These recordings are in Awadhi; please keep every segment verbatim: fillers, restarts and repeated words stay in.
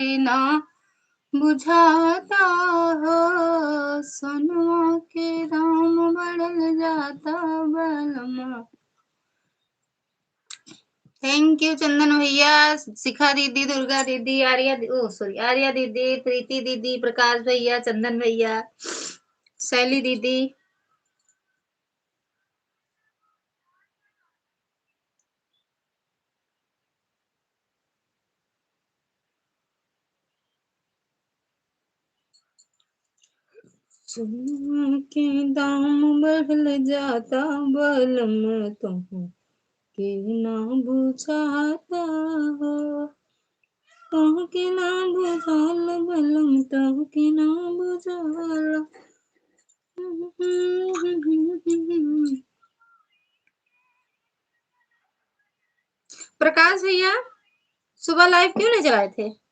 ना बुझाता हो, सोनवा के दाम बढ़ल जाता बलमा। Thank you चंदन भैया, शिखा दीदी, दुर्गा दीदी, आर्या दी-, ओ sorry, आर्या दीदी, प्रीति दीदी, प्रकाश भैया, चंदन भैया, शैली दीदी। सोना के दाम बढ़ल जाता बलम, तोह के ना बुझाता हो, तोह के ना बुझाल बलम, तोह के ना बुझाल। प्रकाश भैया, सुबह live क्यों नहीं चलाए थे?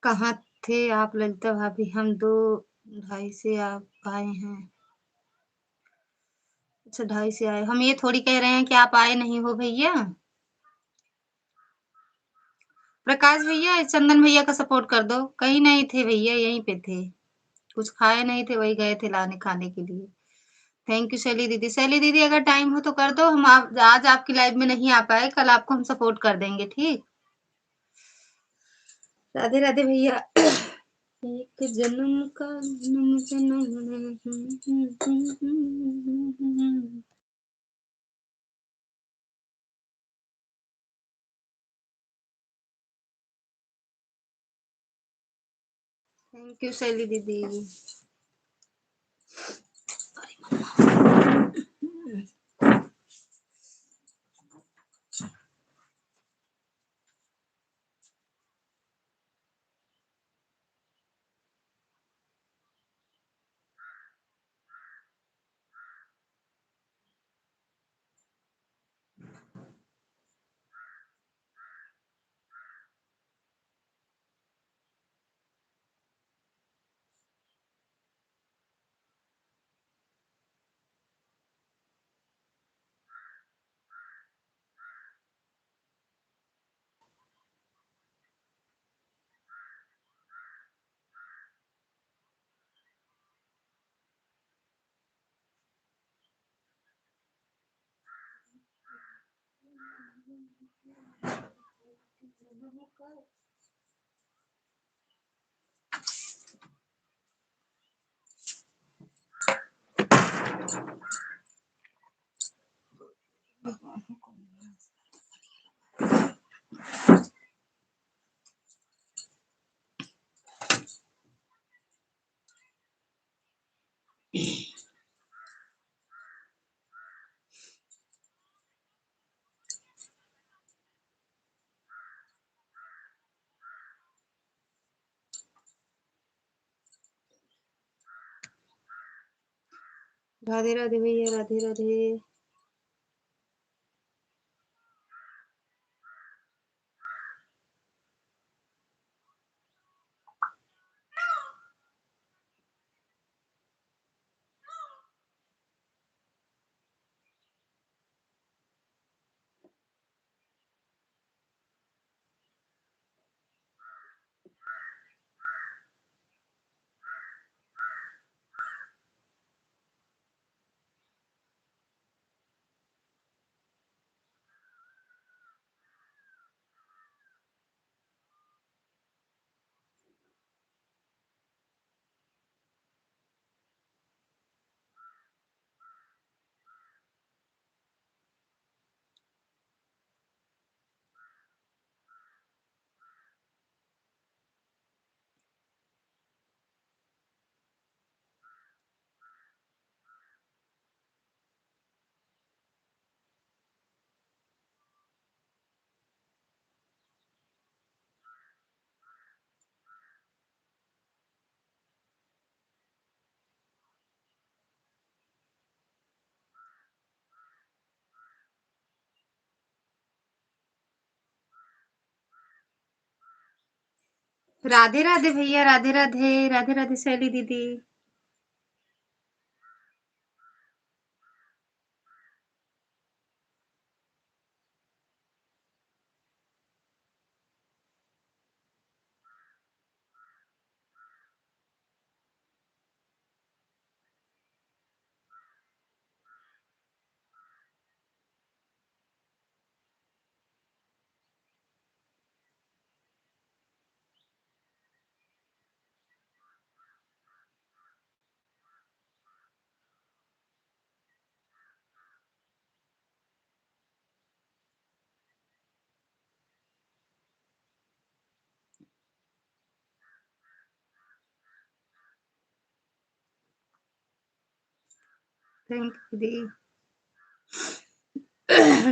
कहाँ थे आप ललिता भाभी? हम दो ढाई से आप आए हैं। अच्छा, ढाई से आए। हम ये थोड़ी कह रहे हैं कि आप आए नहीं हो भैया। प्रकाश भैया, चंदन भैया का support कर दो। कहीं नहीं थे भैया, यहीं पे थे, कुछ खाए नहीं थे, वही गए थे लाने खाने के लिए। Thank you शैली दीदी। शैली दीदी, अगर time हो तो कर दो, हम आप, आज आपकी live में नहीं आ पाए, कल आपको हम support कर देंगे, ठीक? राधे राधे भैया। एक जन्म का जन्म जन्म। Thank you शैली दीदी। राधे राधे भैया, राधे राधे। राधे राधे भैया, राधे राधे, राधे राधे शैली दीदी। Thank you दीदी।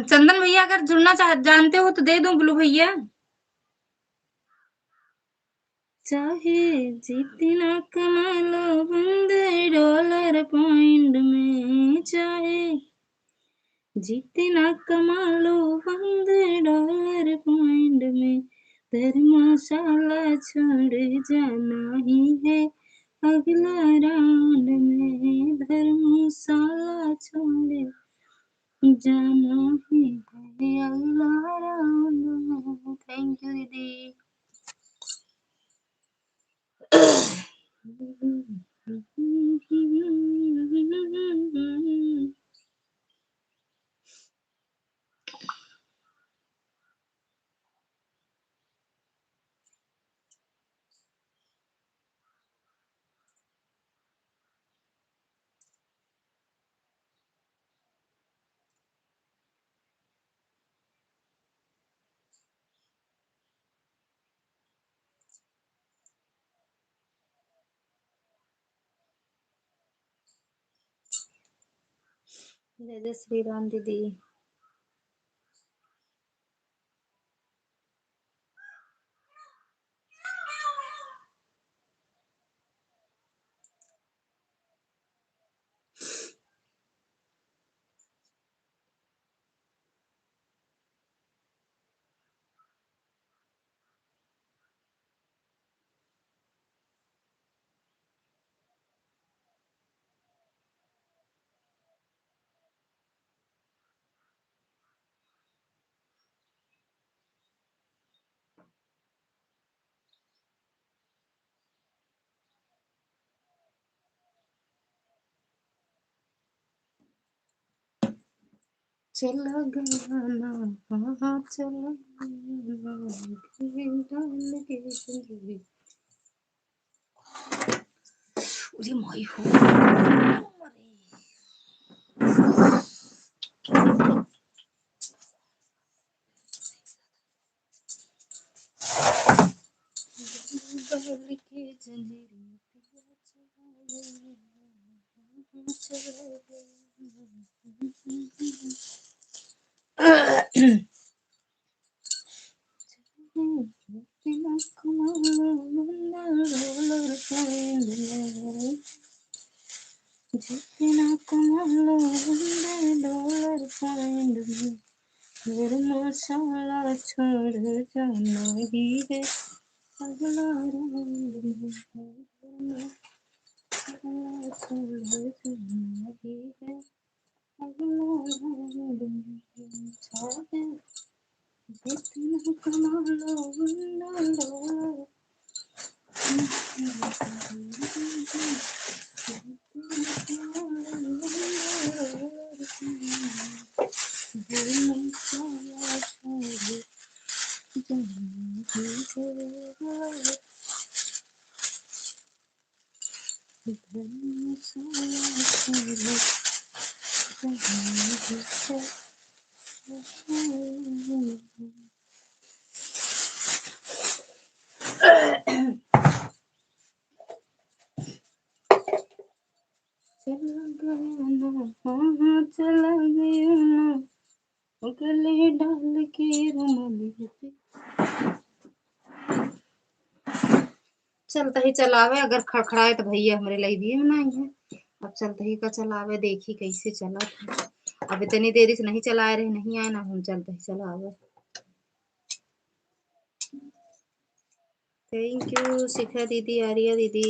चंदन भैया अगर जुड़ना चाह, जानते हो तो दे दूं blue भैया। चाहे जितना कमा लो बंद dollar pound में, चाहे जितना कमा लो बंद dollar pound में, धर्मशाला छोड़ जाना ही है अगला round में, धर्मशाला छोड़ जाना ही है अगला round में। Thank you दीदी। जय जय श्री राम दीदी। चला गया ना, हाँ, चला गया ना, डाल के चली। अरे माई हो। जितना कमा लो बंद dollar pound में, धर्मशाला छोड़ जाना ही है अगला round में, धर्मशाला छोड़ जाना ही है। चला गया ना, हाँ, हाँ, चला गया ना, गले डाल के रुमाल पे। चलता ही चलावे, अगर खड़खड़ाए तो भैया हमरे लाई दिए बनाई है। अब चलता ही का चलावे, देखी कैसे चला। अब इतनी देरी से नहीं चलाए रहे, नहीं आए ना, हम चलता ही चलावे। Thank you शिखा दीदी, आर्या दीदी।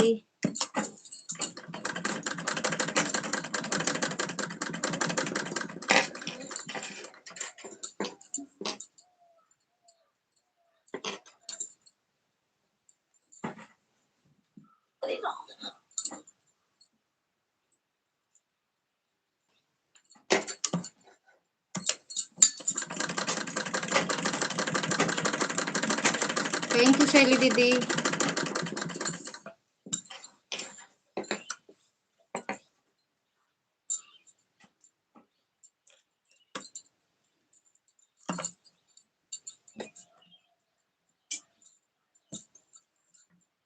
Thank you शैली दीदी।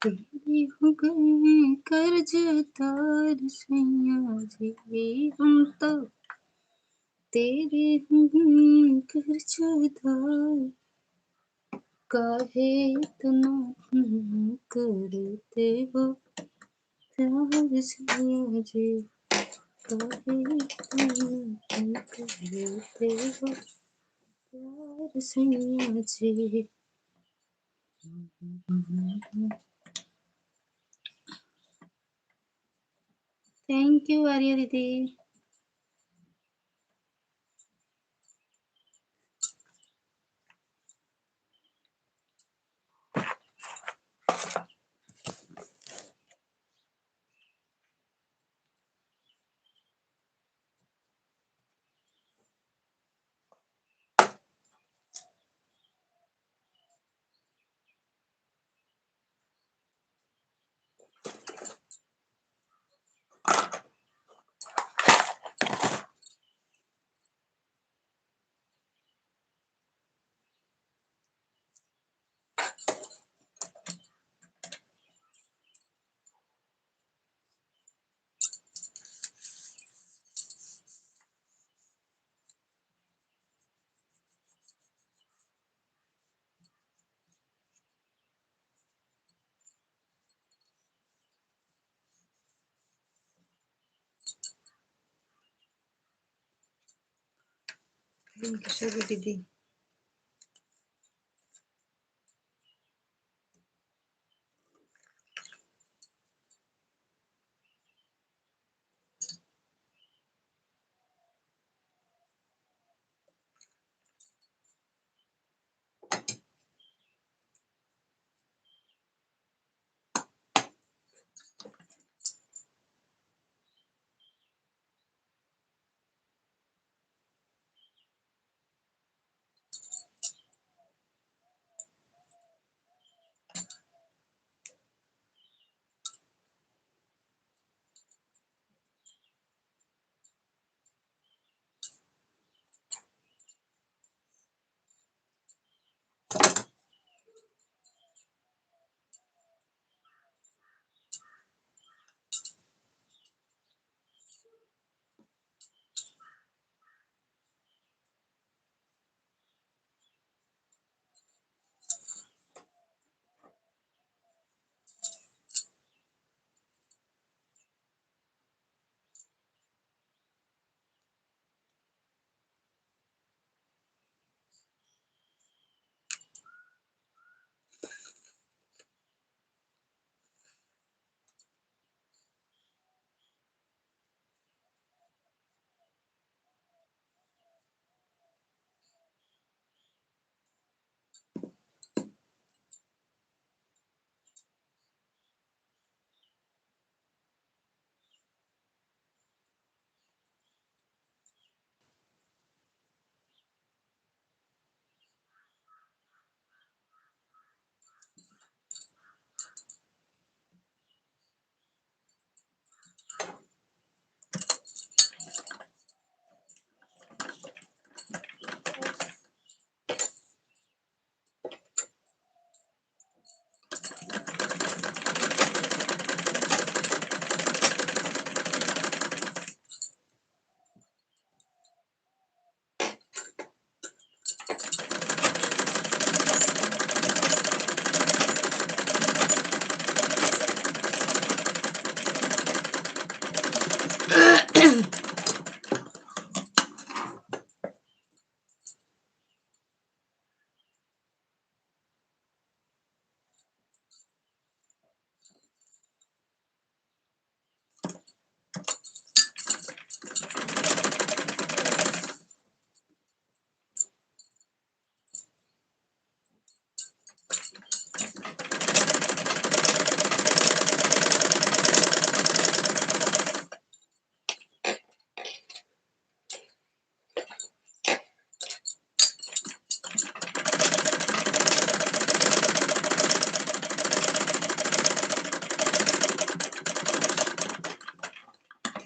तेरे हो गए कर्जदार सैया जी हम तो, तेरे हो गए कर्जदार, काहे इतना तुम करते हो प्यार सैया जी, काहे इतना तुम करते हो प्यार सैया जी। Thank you आर्या दीदी। Thank you शैली दीदी।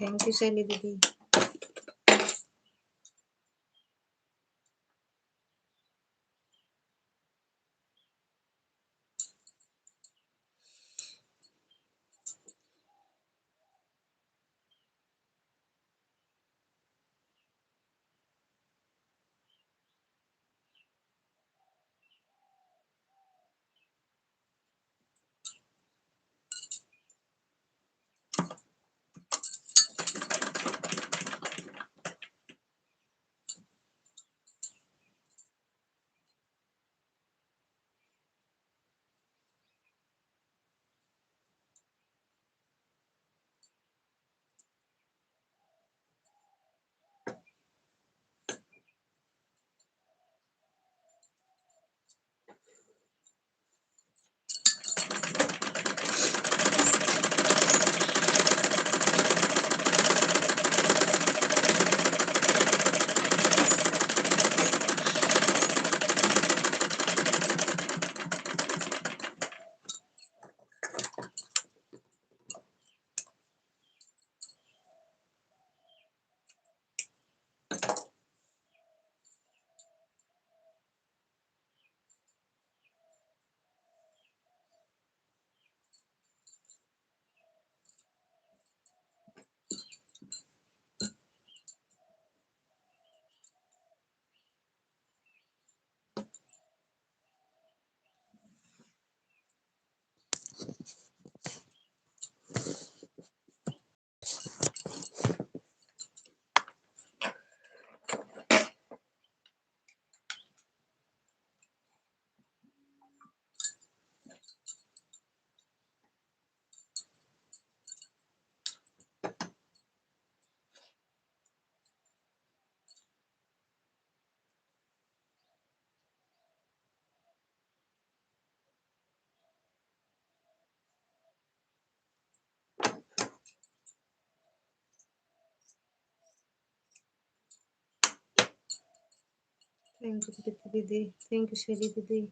Thank you, शैली दीदी। Thank you, प्रीति दीदी। Thank you, शैली दीदी।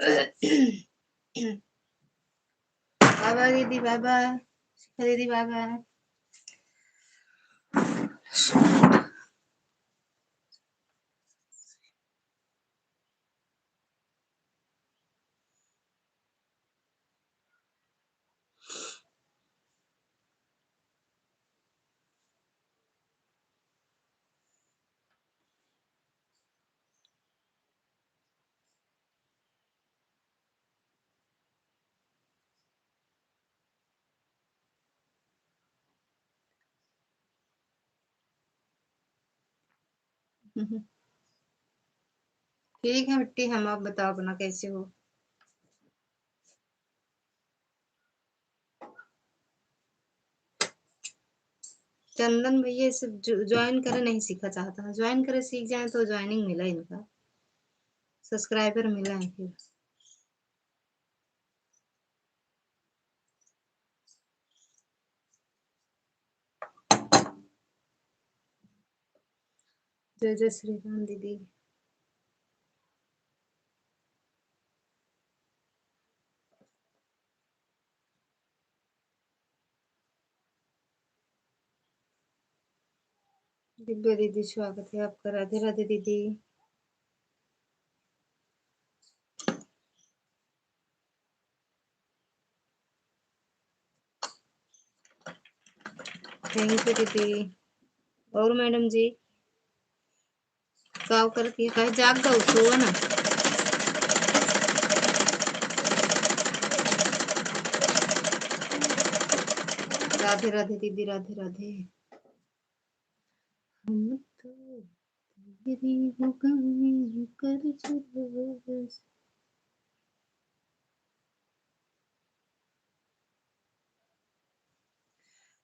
बाबा दीदी, बाबा, शिखा दीदी, बाबा। ठीक है बिट्टी, हम, आप बताओ अपना कैसे हो? चंदन भैया ये सब ज्वाइन करे नहीं सीखा चाहता है, ज्वाइन करे सीख जाए तो ज्वाइनिंग मिला इनका, सब्सक्राइबर मिला है फिर। जय जय श्री राम दीदी। दिव्या दीदी स्वागत है आपका। राधे राधे दीदी। Thank you दीदी। और मैडम जी का करती है? कहे जाग गऊ, सोओ ना। राधे राधे दीदी, राधे राधे। हम तो तेरी हो गए कर जरूर।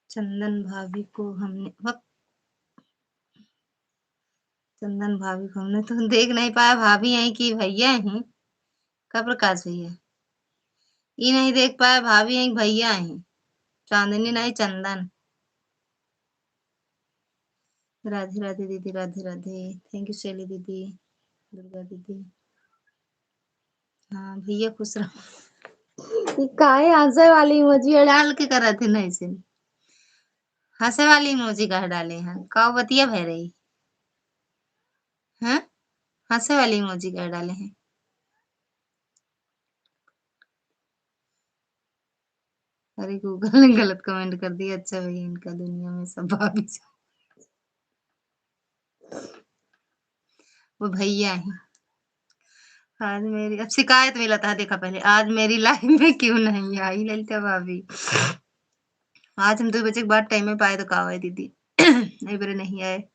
चंदन भाभी को हमने, वक-, चंदन भाभी को हमने तो देख नहीं पाया, भाभी यहीं की भैया हैं। का प्रकाश भैया? ई नहीं देख पाया, भाभी यहीं भैया हैं। चांदनी नहीं, चंदन। राधे राधे दीदी, राधे राधे। Thank you शैली दीदी, दुर्गा दीदी। हाँ भैया खुश रहो। ई काहे हंसे वाली emoji डाल के करत है ना ऐसे? हंसे वाली emoji काहे डाले हैं? का बतिया भय रही? हैं? हंसे वाली emoji काहे डाले हैं? अरे Google ने गलत comment कर दिया। अच्छा भैया, इनका दुनिया में सब भाभी जा-, वो भैया हैं। आज मेरी, अब शिकायत मिला था, देखा पहले, "आज मेरी live में क्यों नहीं आई ललिता भाभी?" आज हम दो बजे के बाद time में पाए तो का हुआ दीदी? नहीं, बेरे नहीं आए।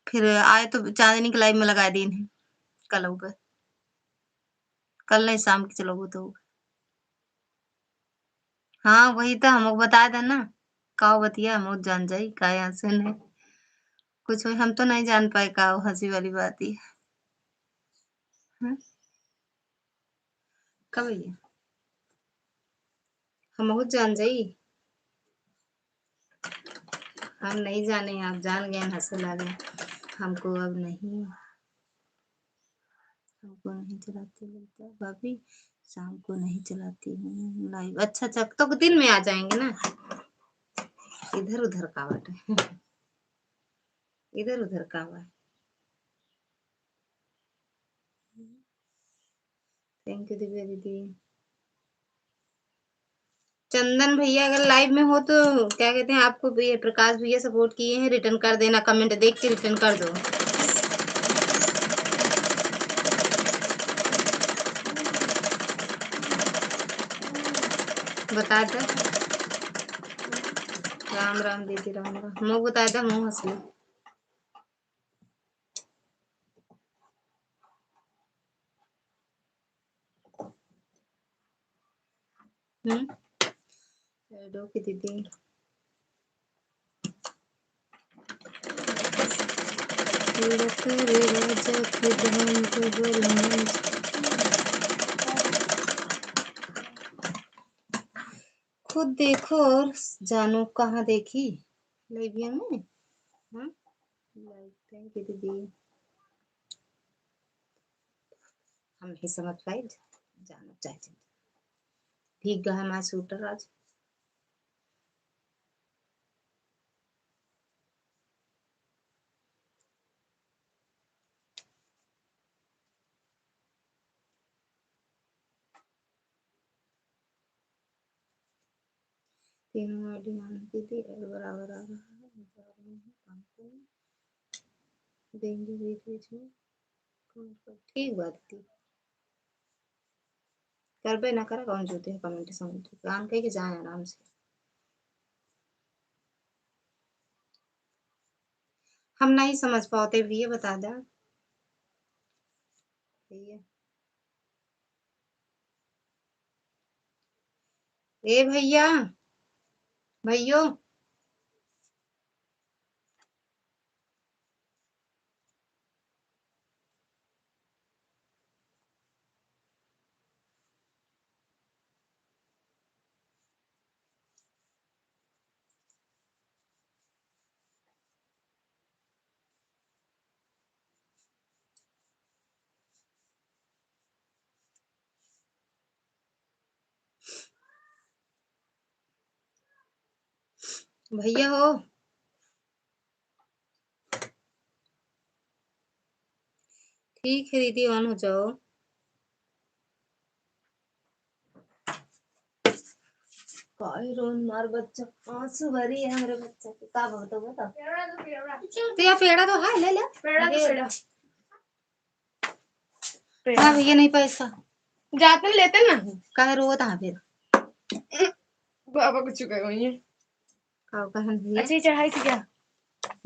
फिर आए तो चांदनी के live में लगा दीन है कल होगा। कल नहीं, शाम के चलो वो तो। हाँ, वही तो हमको बता देना, का बतिया हम जान जाई, का यहाँ से नहीं कुछ होई, हम तो नहीं जान पाए का हंसी वाली बात ही। हाँ? का भैया? हम बहुत जान जाई। हम नहीं जाने, आप जान गए, हंसे लागे। हमको अब नहीं, हमको नहीं चलाती लगता भाभी, शाम को नहीं चलाती हूँ live। अच्छा, अच्छा, तो दिन में आ जाएंगे ना। इधर उधर का बाटे, इधर उधर का बा। Thank you दिव्या दीदी। चंदन भैया अगर live में हो तो क्या कहते हैं, आपको भी प्रकाश भैया support किए हैं, return कर देना, comment देख के return कर दो। बता दे। राम राम दीदी, राम राम। मुँह बता दे, मुँह हंस ले। हम्म? Shadow की दीदी। लता रे राजा के धाम के बलराम। खुद देखो और जानो कहाँ देखी? Live में? हम्म? Live, thank you दीदी। हम नहीं समझ पाए, जानो चाहे जिन। भीग गया हमारा सूटर आज। तीनों आईडी मांग के दे, एल बराबर आ रहा है, जा रही हूँ, काम करूँ। देंगे बीच बीच में। ठीक बात थी। करबे ना करे, कौन जूते है कमेंट समझ। काम कह के जाए आराम से। हम नहीं समझ पाते भैया, बता दें भैया। ए भैया, भैयो। भैया हो, ठीक है दीदी, on हो जाओ। काहे रोन मार बच्चा, आंसू भरी है हमरे बच्चा के। का बात हो बता? तो या पेड़ा तो है, ले ले। पेड़ा तो ये पेड़ा। पेड़ा। हाँ भैया, नहीं पैसा। जाते लेते ना। काहे रोवत है फिर? बाबा कुछ कहे वही है। का कहन भैया? अच्छा, ये चढ़ाई थी क्या?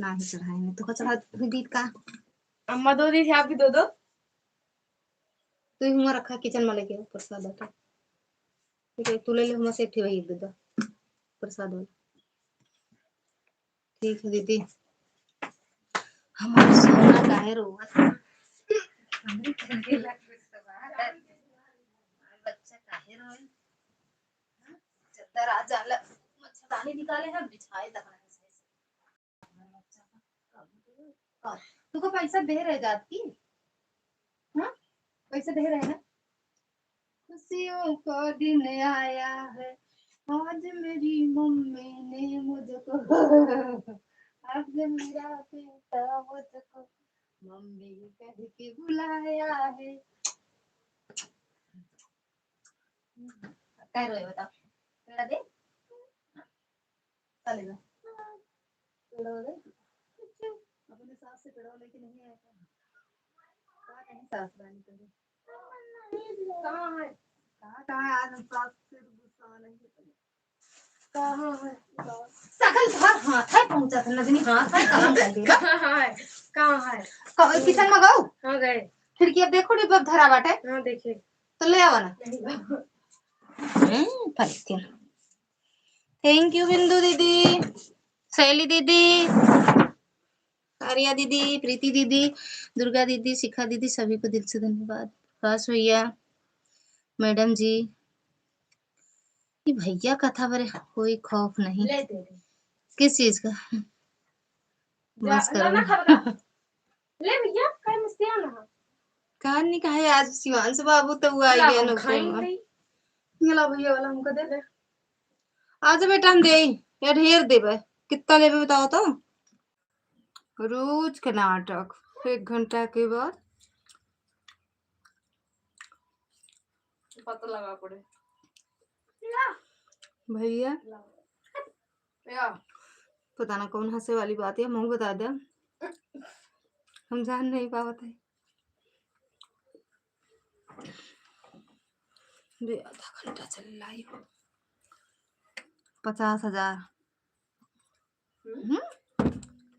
ना ही चढ़ाई नहीं। तो का चढ़ा दीदी का? अम्मा दो दी थी, आप भी दो दो। तू ही हुआ रखा किचन में लेके प्रसाद आटा। ठीक है, तू ले ले हुआ से एक ठे वही दे दो प्रसाद वाला। ठीक है दीदी। हमार सोना काहे रोवत है? हमरे चंदेला के सवार है। हमार बच्चा काहे रोए? चद्दर आ जाला, मच्छरदानी निकाले हैं, बिछाए तक नहीं सही से। तुमको पैसा दे रहे जात की? हाँ? पैसा दे रहे हैं? खुशियों का दिन आया है, आज मेरी मम्मी ने मुझको, आज मेरा बेटा मुझको मम्मी कह के बुलाया है। क्या रोए बताओ? पेड़ा दे? चलेगा। पेड़वा दे। अपने सास से पेड़वा लेके नहीं आया था? कहाँ कहीं सास रानी करे? कहाँ है? कहाँ, कहाँ है? आज हम सास से गुस्सा नहीं है। कहाँ है? सकल भर हाथ है पहुँचा था, नजनी हाथ है कलम कर दे। कहाँ है? कहाँ है? क-, किचन में गऊ? हाँ, गए। खिड़की अब देखो, डिब्बा धरा बाटे। हाँ, देखे। तो ले आवा ना। नहीं, बाबा। हम्म, पलकिन। Thank you बिंदु दीदी, शैली दीदी, आर्या दीदी, प्रीति दीदी, दुर्गा दीदी, शिखा दीदी, सभी को दिल से धन्यवाद। प्रकाश भैया, मैडम जी, ये भैया कथा बरे कोई खौफ नहीं। ले दे दे। किस चीज का? बस करो। ले भैया, काहे मुस्किया ना? कान नहीं कहे आज शिवांश बाबू तो वो आई गया नौकरी में। नहीं। ये ला भैया वाला हमको दे दे। आज बेटा हम दे, या ढेर देबे। कितना लेबे बताओ तो? रोज के नाटक, एक घंटा के बाद। पता लगा पड़े। भैया। या। पता ना कौन हंसे वाली बात है, मुंह बता दे। हम जान नहीं पावत है। बे आधा घंटा चल लाई। पचास हजार। हम्म?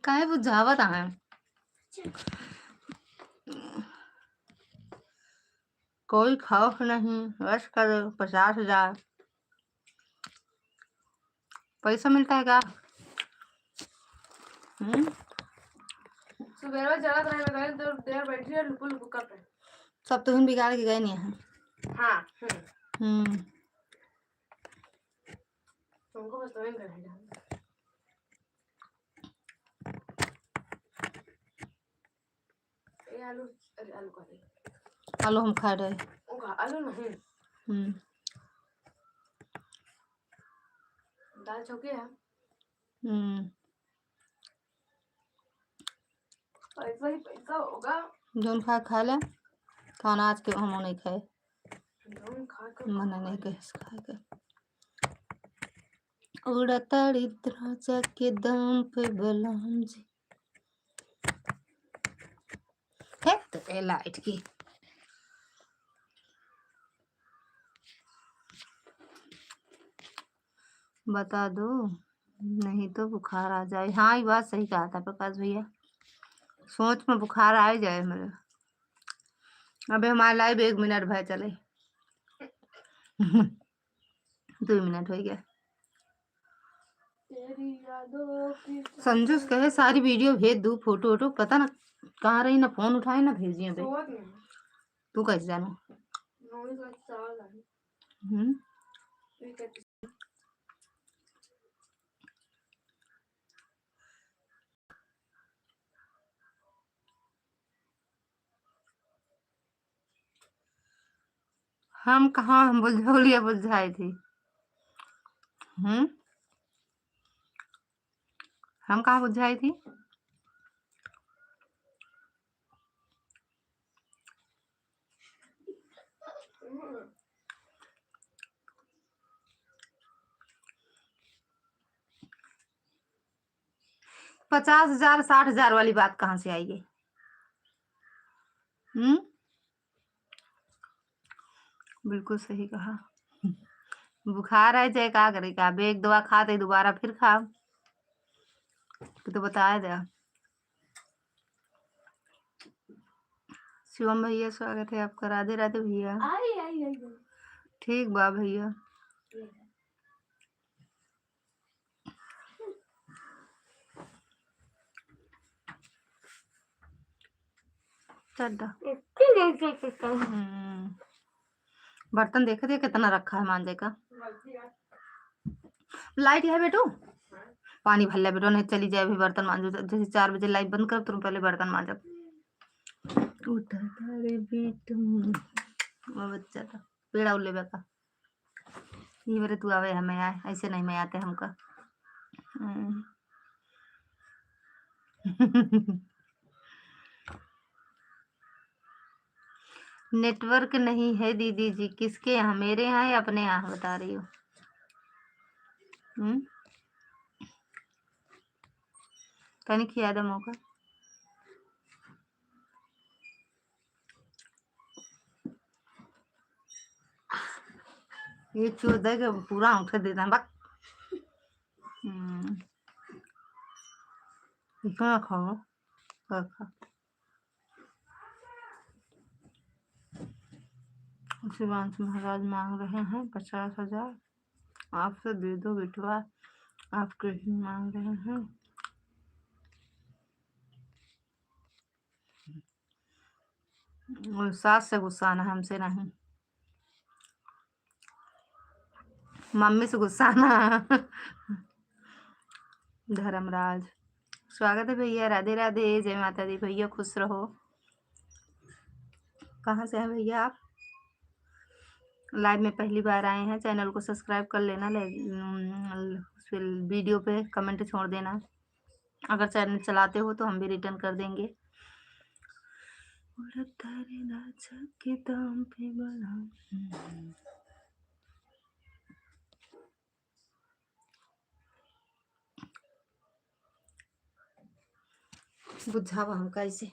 काहे बुझावत आहे? कोई खौफ नहीं, बस करो, पचास हजार। पैसा मिलता है क्या? हम्म? सुबेरवा जगत रहे, देर, देर बैठी है, लुकु लुकु कर रहे। सब तो हम बिगाड़ के गए नहीं हैं। हाँ, हम्म। हम्म। तुमको बस तो ही करना है। ये आलू, अरे आलू का दे। आलू हम खाए रहे। वो खा, आलू नहीं। हम्म। दाल चौकी है। हम्म। पैसा ही पैसा होगा। जौन खाए खा ले, खाना आज के हम नहीं खाए। जौन खा के मन खा नहीं ले। कहे से खाए के। उड़ताड़ी राजा के दम पे बलम जी। हे, तो ए लाइट की। बता दो, नहीं तो बुखार आ जाए। हाँ, ये बात सही कहा था प्रकाश भैया, सोच में बुखार आ ही जाए मेरे। अबे हमारा लाइव एक मिनट भय चले। दो मिनट हो गया। तेरी यादों की संजू से कहे सारी वीडियो भेज दू, फोटो वोटो, पता ना कहाँ रही, ना फोन उठाए ना भेजिए बे। सोवत नहीं। तू कैसे जानो? मम्मी का चावल है। हम्म। ये कहती हम कहाँ, हम बुझौलिया बुझाई थी। हम्म। हम कहाँ बुझाई थी? पचास हजार, साठ हजार वाली बात कहाँ से आई है? हम्म, बिल्कुल सही कहा। बुखार आ जाए, का करे का? अब एक दवा खाते, दोबारा फिर खाओ। तो बताए दे। शिवम भैया, स्वागत है आपका। राधे राधे भैया। आई, आई, आई, आई। ठीक बा भैया। चड्डा। हम्म। बर्तन देखे थे कितना रखा है मांजे का। लाइट है बेटू, पानी भर ले बेटू, नहीं चली जाए अभी बर्तन मांजो। जैसे चार बजे लाइट बंद कर, तुम पहले बर्तन मांजो। उठा तारे बेटू, वो बच्चा था पेड़ा उल्ले बेका। ये मेरे तू आवे, हमें आए, ऐसे नहीं मैं आते हमका। हम्म। नेटवर्क नहीं है दीदी जी। किसके यहाँ? मेरे यहाँ या अपने यहाँ बता रही हो? हम्म, तनी खिया दे मौका। ये चूर दे के पूरा उठे देता है, बक। हम्म। इतना खाओ, क्या खा? शिवांश महाराज मांग रहे हैं पचास हजार, आपसे दे दो बिटवा, आपके ही मांग रहे हैं। और सास से गुस्सा ना, हमसे नहीं, मम्मी से गुस्सा ना। धर्मराज, स्वागत है भैया, राधे राधे, जय माता दी भैया, खुश रहो। कहाँ से हैं भैया आप? लाइव में पहली बार आए हैं, चैनल को सब्सक्राइब कर लेना, ले, उम, उस पे वीडियो पे कमेंट छोड़ देना। अगर चैनल चलाते हो तो हम भी रिटर्न कर देंगे। उड़त तारे राजा के दाम पे बड़ा। बुझावा हम कैसे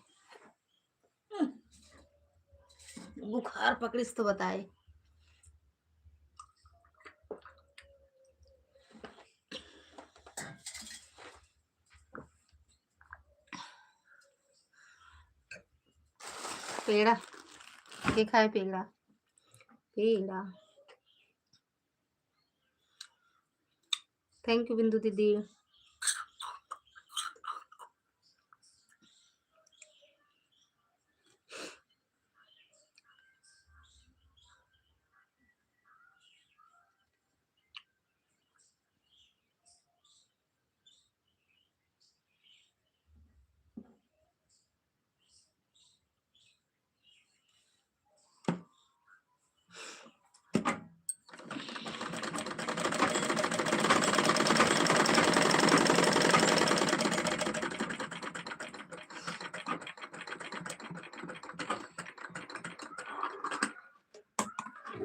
बुखार पकड़िस तो बताए। पेड़ा, के खाए पेड़ा? पेड़ा। Thank you बिंदु दीदी।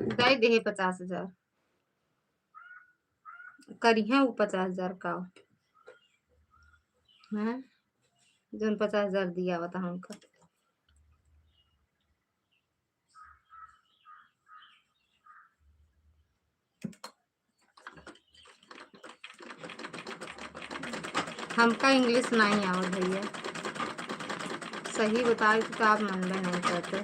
दे दे पचास हजार। करिहे उ पचास हजार का? हैं? जौन पचास हजार दिया बता हमका। हमका English नहीं आवत भैया, सही बताए तो आप मनबे नहीं करते।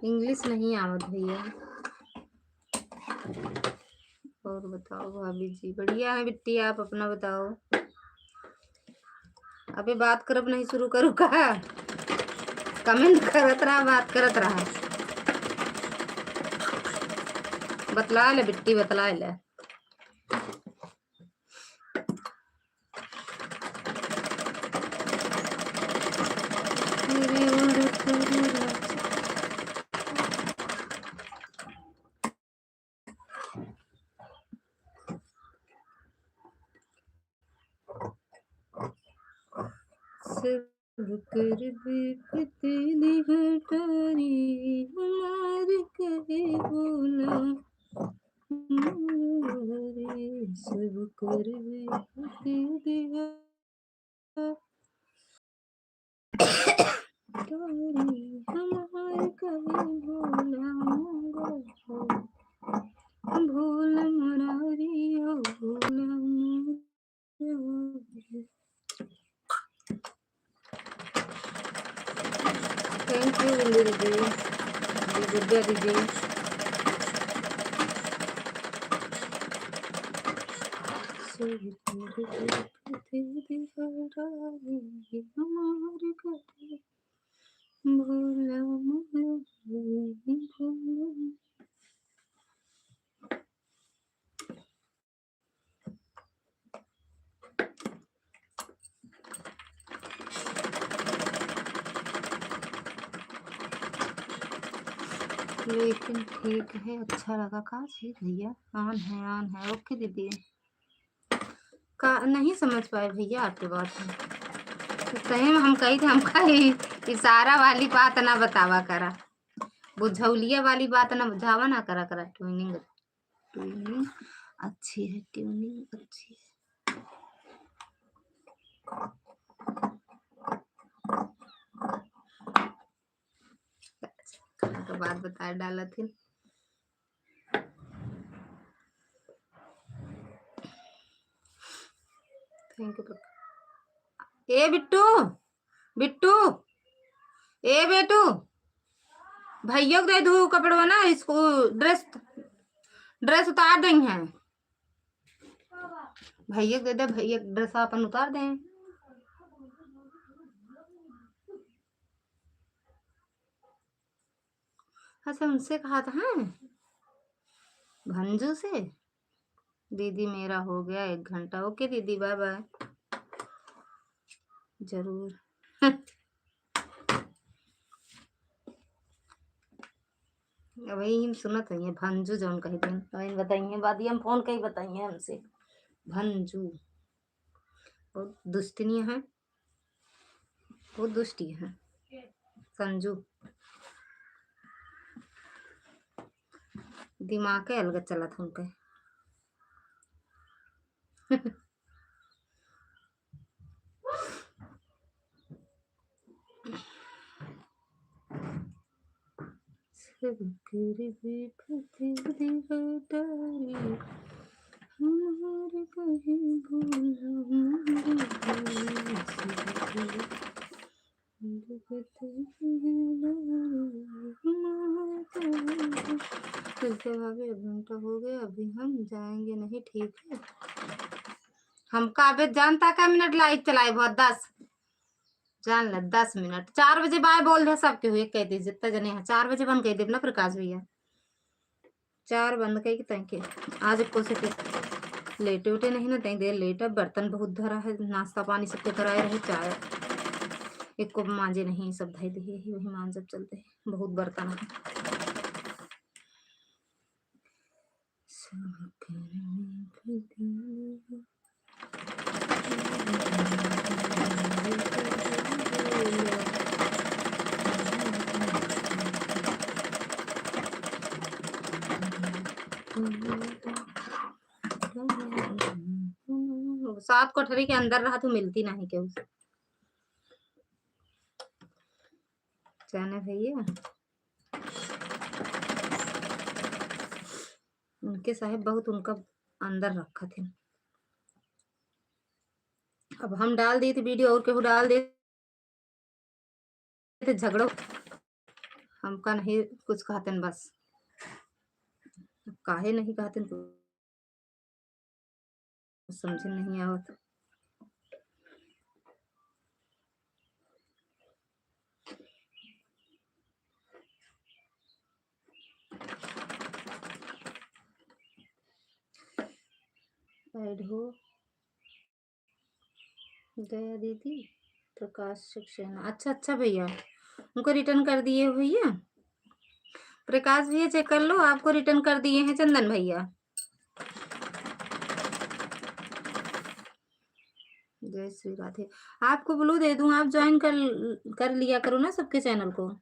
English नहीं आवत भैया। और बताओ भाभी जी, बढ़िया है बिट्टी, आप अपना बताओ। अबे बात करब नहीं शुरू करू का? Comment करत रहा, बात करत रहा। बतला ले बिट्टी, बतला ले। सब कर विपत्ति हटारी, हमार कहे भोला, हमारे सब कर विपत्ति हटारी। हमार कहे भोला मोरा हो, भोला मुरारी हो, भोला मोरा हो। Thank you, इंदिरा दीदी, गुड्डिया दीदी। हमार कहे भोला मोरा, भोला। लेकिन ठीक है, अच्छा लगा का जी भैया? On है, on है। OK दीदी। का नहीं समझ पाए भैया आपके बात है। तो सही में हम कही थे, हमका ई इशारा वाली बात ना बतावा करा, बुझौलिया वाली बात ना बुझावा ना करा करा। Tuning, tuning अच्छी है, tuning अच्छी है। खाना के बाद बता डालत हिन। Thank you। ए बिट्टू, बिट्टू, ए बेटू, भैया को दे दू कपड़वा ना, इसको dress, dress उतार देंगे। भैया के दे दे, भैया के dress अपन उतार दें। अच्छा, उनसे कहा था, हैं? भंजू से? दीदी, मेरा हो गया एक घंटा। OK दीदी, bye bye। जरूर। अब वही हम सुनत हइए, भंजू जौन कही दिन, वही बताइए, बाद ही हम phone कही बताइए हमसे। भंजू बहुत दुष्टनी है, बहुत दुष्टी है संजू। दिमाग के अलग चलत हमके। सब कर विपत्ति हटारी, हमार कहे भोला मोरा। ठीक है भाभी, एक घंटा हो गया, अभी हम जाएंगे नहीं, ठीक है? हमका अबे जानता का मिनट live चलाए बहुत, दस, जान ले, दस मिनट, चार बजे bye बोल दे सबके हुए, कह दे जितना जने हैं, चार बजे बंद कर दे ना प्रकाश भैया, चार बंद कह के। Thank you। आज एको से लेटे उठे नहीं ना, तई देर लेट, अब बर्तन बहुत धरा है, नाश्ता पानी सबके कराए रहे, चाय एको मांजे नहीं, सब धई दे ही, वही मांजब चलते हैं, बहुत बर्तन है। सात कोठरी के अंदर रहत हूँ, मिलती नहीं केहू से। जाने भैया, उनके साहेब बहुत उनका अंदर रखत हैं। अब हम डाल दी थी वीडियो और केहू डाल दे तो झगड़ो, हमका नहीं कुछ कहते हैं बस। अब काहे नहीं कहते हैं, कुछ समझ नहीं आवत। ऐड हो गया दीदी, प्रकाश सक्सेना। अच्छा, अच्छा भैया, उनको रिटर्न कर दिए हो भैया। प्रकाश भैया, चेक कर लो, आपको रिटर्न कर दिए हैं चंदन भैया। जय श्री राधे। आपको ब्लू दे दूं, आप ज्वाइन कर, कर लिया करो ना सबके चैनल को।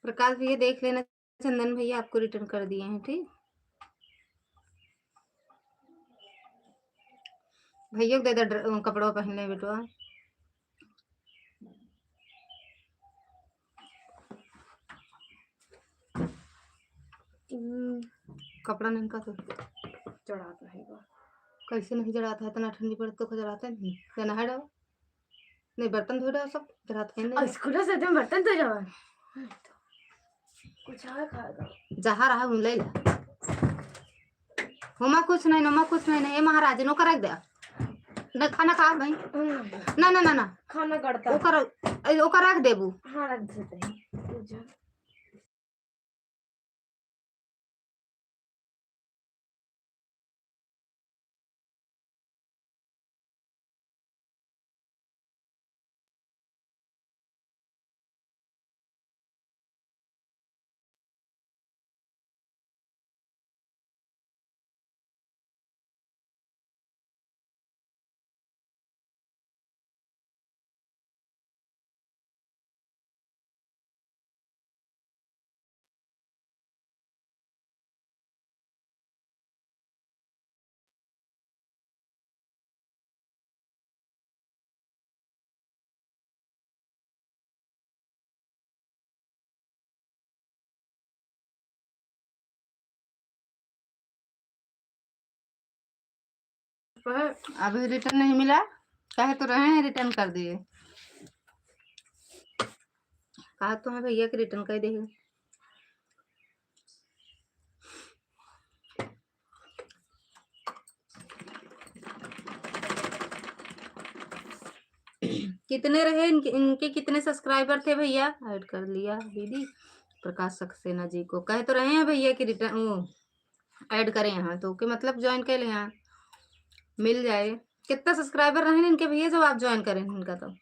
प्रकाश भैया, देख लेना, चंदन भैया आपको रिटर्न कर दिए हैं, ठीक। भैया को दे दे ड्र-, कपड़ा पहन ले बेटवा। हम्म, कपड़ा नहीं का तो जड़ात नहीं बा। कैसे नहीं जड़ात है? इतना ठंडी पड़त तो जड़ात नहीं। क्या नहा डाओ? नहीं, बर्तन धो डाओ सब, जड़ात है नहीं। और स्कूल से तुम बर्तन धो जाओ। कुछ और खा दो। जहाँ रहा हूँ ले ला। होमा कुछ नहीं, नोमा कुछ नहीं, नहीं, ए महाराज, नोका रख दे। नहीं, खाना खा भाई। हम्म। ना, ना, ना, ना। खाना गड़ता। ओकर, ए, ओकर रख देबू। हाँ, रख देते हैं। पूजा। अभी रिटर्न नहीं मिला, कहे तो रहे हैं रिटर्न कर दिए। कहा तो है भैया कि रिटर्न कर देंगे। कितने रहे इनके, इनके कितने सब्सक्राइबर थे भैया? ऐड कर लिया दीदी प्रकाश सक्सेना जी को। कहे तो रहे हैं भैया कि रिटर्न, वो ऐड करें यहाँ, तो के मतलब ज्वाइन कर ले यहाँ, मिल जाए। कितना सब्सक्राइबर रहे इनके भैया जब आप ज्वाइन करें इनका तो?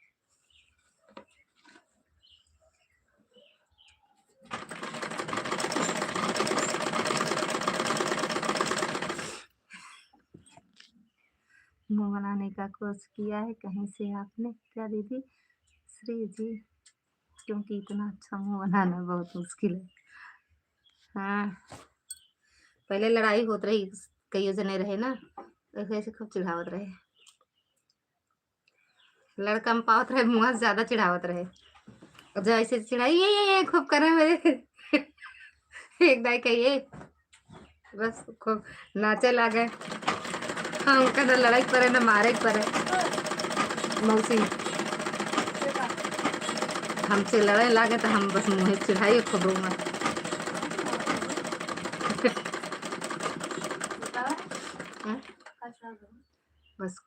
मुंह बनाने का कोर्स किया है कहीं से आपने क्या दीदी? श्री जी, क्योंकि इतना अच्छा मुंह बनाना बहुत मुश्किल है। हाँ, पहले लड़ाई होत रही, कईयो जने रहे ना, ऐसे ऐसे खूब चिढ़ावत रहे। लड़का में पावत रहे, मुँह से ज्यादा चिढ़ावत रहे। और जब ऐसे चिढ़ाई, "ये, ये, ये," खूब करे मेरे। एक दाई कहिए, बस खूब नाचे लागे। हाँ, उनका ना लड़ाई के परे, ना मारे के परे। मौसी, हमसे लड़े लागे तो हम बस मुँह चिढ़ाई खूब रोवे। हाँ? बस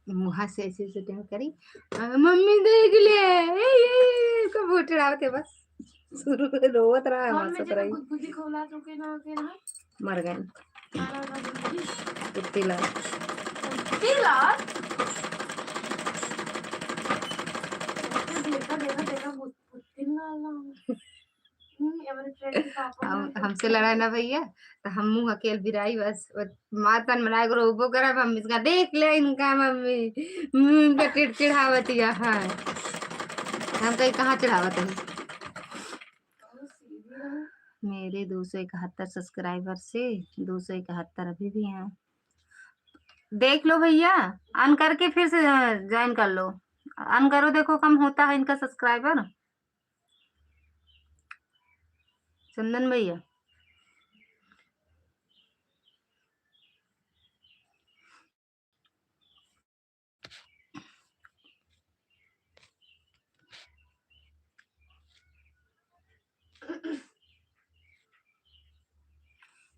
मुँह से ऐसे ऐसे टेढ़ करी, "आ, मम्मी देख ले, ए, ए, ए," को बहुत चिढ़ावत है बस। शुरू में रोवत रहा, मम्मी हंसत जी रही। कुछ बुद्धि खोला तो के ना, के ना। मर गए। कुत्ती लाल। कुत्ती लाल? हम, हमसे लड़ाई ना भैया, तो हम मुँह अकेल बिराई बस, बस मार तन मनाए करो, उबो करब, हम इसका देख ले इनका मम्मी, हम्म, इनका चिड़चिड़ावत या है। हम कहीं कहाँ चिढ़ावत है? मेरे दो सौ इकहत्तर subscriber से दो सौ इकहत्तर अभी भी हैं। देख लो भैया, on करके फिर से join कर लो। On करो, देखो कम होता है इनका subscriber। चंदन भैया।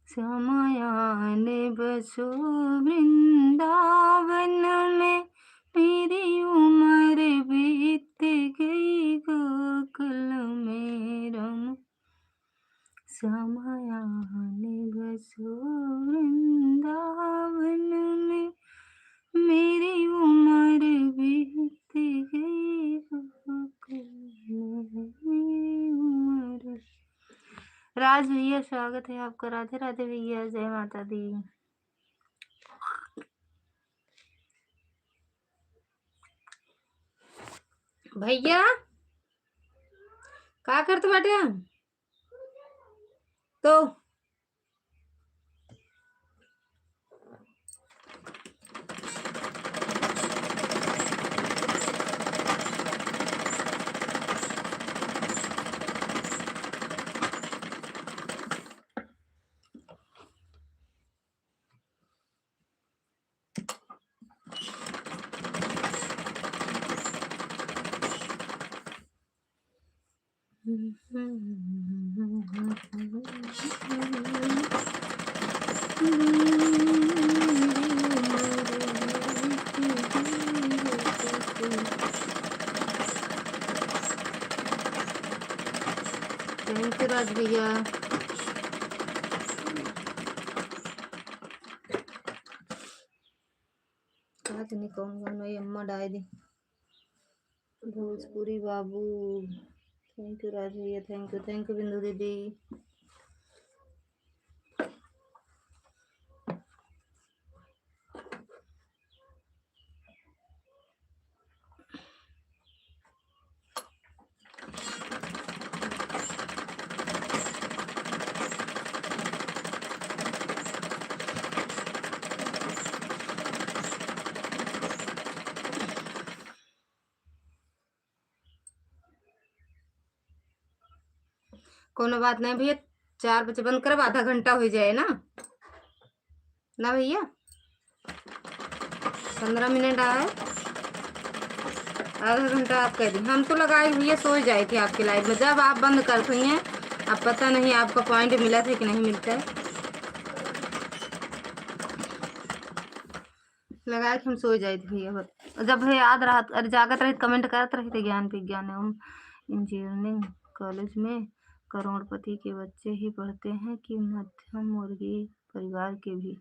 श्याम आने बसो वृंदावन में, मेरी उम्र बीत गई गोकुल में राम। श्याम आने बसो वृंदावन में, मेरी उम्र बीत गई गोकुल में, मेरी उम्र। राज भैया, स्वागत है आपका। राधे राधे भैया, जय माता दी। भैया, का करत बाटे? तो Thank you राज भैया। का जानी कौन गाना ये अम्मा डाल दी। भोजपुरी बाबू, thank you राज भैया, thank you, thank you बिंदु दीदी। कोनो बात नहीं भैया, चार बजे बंद करब, आधा घंटा हो जाए ना, ना भैया, पन्द्रह मिनट आए, आधा घंटा आप कह दी। हम तो लगाए भैया सो जाए थे आपके live में, जब आप बंद करत हुई हैं, अब पता नहीं आपका point मिला था कि नहीं मिलता है। लगाए के हम सो जाइत भैया, बस जब भैया याद रहत, अरे जागत रहित, comment करत रहित, ज्ञान विज्ञान एवं engineering college में करोड़पति के बच्चे ही पढ़ते हैं कि मध्यम वर्गीय परिवार के भी?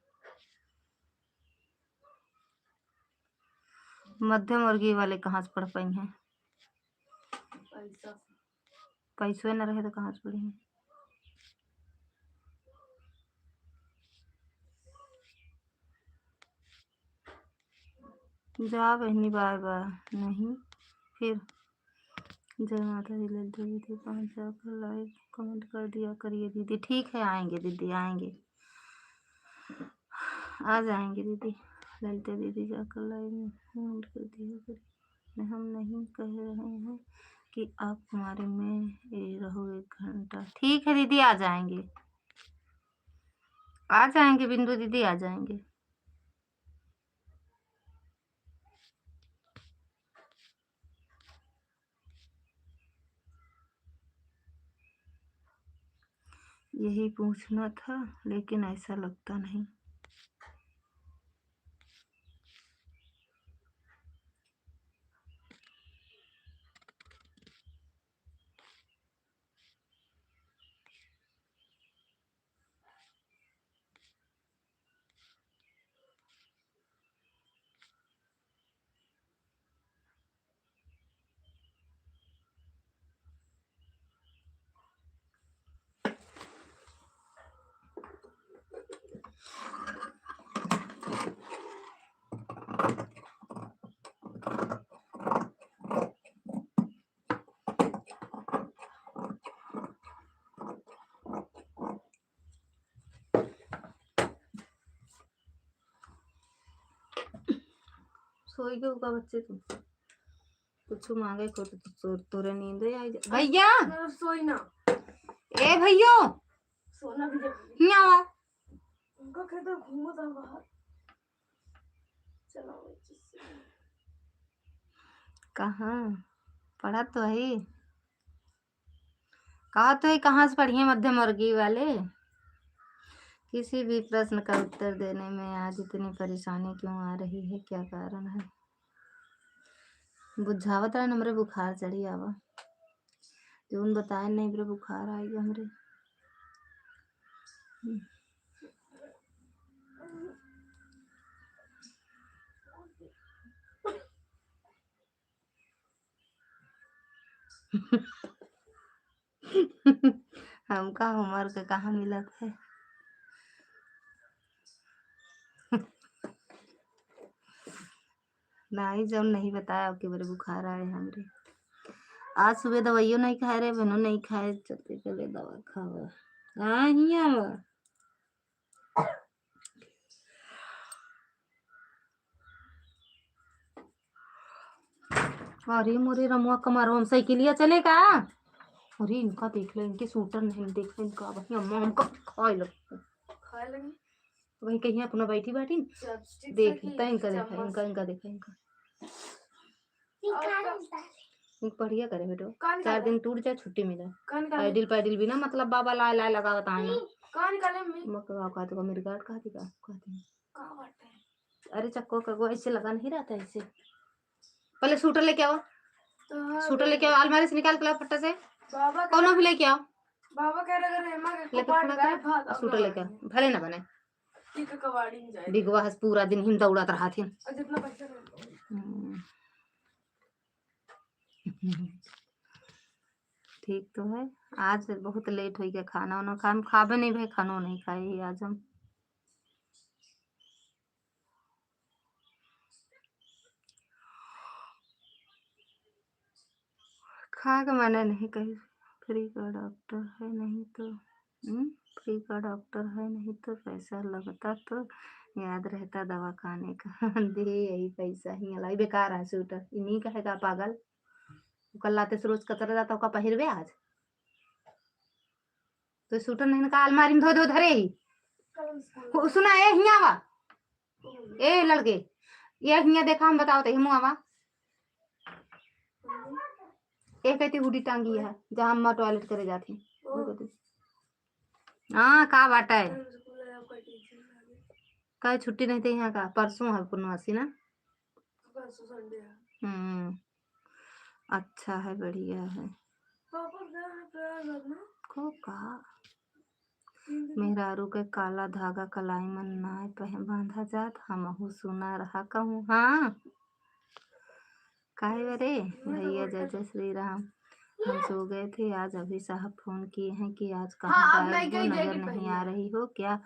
मध्यम वर्गीय वाले कहाँ से पढ़ पाई हैं? पैसा से। पैसवे न रहे तो कहाँ से पढ़ी? जा बहिनी, बाय बाय। नहीं, फिर जय माता दी ललिता दीदी, पाँच सौ का like comment कर दिया करिए दीदी। ठीक है, आएंगे दीदी, आएंगे, आ जाएंगे दीदी। ललिता दीदी जाकर live में comment कर दिया करिए। हम नहीं कह रहे हैं कि आप हमारे में ये रहो एक घंटा। ठीक है दीदी, आ जाएंगे, आ जाएंगे बिंदु दीदी, आ जाएंगे। यही पूछना था, लेकिन ऐसा लगता नहीं। सोई गए का बच्चे तू? कुछ मांगे को तो तू, तोरे नींद आई जा। भैया! ना, सोई ना। ए भैयो! सोना भी जरूरी। हियाँ आवा। उनका कहता घूमत आ बाहर। चलो, जिससे कहाँ? पढ़त तो है। कहा तो है, कहाँ से पढ़िए मध्यम वर्गीय वाले? किसी भी प्रश्न का उत्तर देने में आज इतनी परेशानी क्यों आ रही है, क्या कारण है? बुझावत रहे हमरे बुखार चढ़ी आवा। जौन बताए नहीं, बरे बुखार आई हमरे। हम्म। हमका homework कहाँ मिलत है? नाही, जौन नहीं बताया, ओके बरे बुखार आए हमरे। आज सुबह दवाइयो नहीं खाए रहे, बहनों नहीं खाए, चलते चले दवा खावा। हाँ, हियाँ आवा। अरे मोरे रमुआ कमरवा में साइकिलिया चले का? अरे इनका देख ले, इनके सूटर नहीं देख ले, इनका वही अम्मा हमका खाए लग। खाए लगी। वही कहीं अपना बैठी बाटी न। Chopstick देख, से कि तै इनका देखा, चम्मच? इनका, इनका देखा, इनका। और का? इनका पढ़िया करे बेटो। का निकाले? चार दिन टूट जाए, छुट्टी मिले। का निकाले? पैडिल, पैडिल भी ना, मतलब बाबा लाए, लाए लगावत आए ना। का निकाले मम्मी? मक का कहते का, मेरी गार्ड कहती का, कहती। का बात है? अरे चक्को का वो ऐसे लगा नहीं रहता ऐसे। पहले सूटर लेके आओ। तो हाँ, सूटर लेके आओ, अलमारी से निकाल के लाओ फट्टा से। बाबा कह कौनो भी लेके आओ। बाबा कह रहे, अगर हेमा के लेके कपाट खड़ा गाय करो, भात सूटर लेके आओ। भले ना बने। ठीक है, कबाड़ी में जाए। बिगवा हस पूरा दिन हिम दौड़त रहा थी। और जितना पैसा रहे। हम्म। ठीक तो है। आज बहुत लेट हो गया खाना वाना खा, हम खाबे नहीं भाई, खानो नहीं खाए आज हम। खा के मैंने नहीं कही, फ्री का डॉक्टर है नहीं तो, हम्म, फ्री का डॉक्टर है नहीं तो पैसा लगता तो याद रहता दवा खाने का। दे यही पैसा ही अलाई बेकार है सूटर, इन्हीं का है का पागल। कल लाते से रोज कचरा जाता ओका पहिरबे आज। तो सूटर नहीं का अलमारी में धो धो धरे ही। सुना ए हियाँ आवा। ए लड़के, ये हियाँ देखा, हम बताओ तो, हिमू आवा। ये कहती हुडी टांगी है, जहाँ अम्मा टॉयलेट करे जाती। हाँ, का बाटा है? कहे छुट्टी नहीं थे यहाँ का, परसों है पूर्णमासी ना? परसों संडे है। हम्म, अच्छा है, बढ़िया है। पापा गए हैं प्रयागराज में। को का? मेहरारू के काला धागा कलाई में नाय पह-, बांधा जात, हमहू सुना रहा कहूँ। हाँ, काहे बरे? भैया, जय जय श्री राम। हम सो गए थे आज, अभी साहब फोन किए हैं कि आज कहाँ गायब हो, नजर नहीं आ रही हो, क्या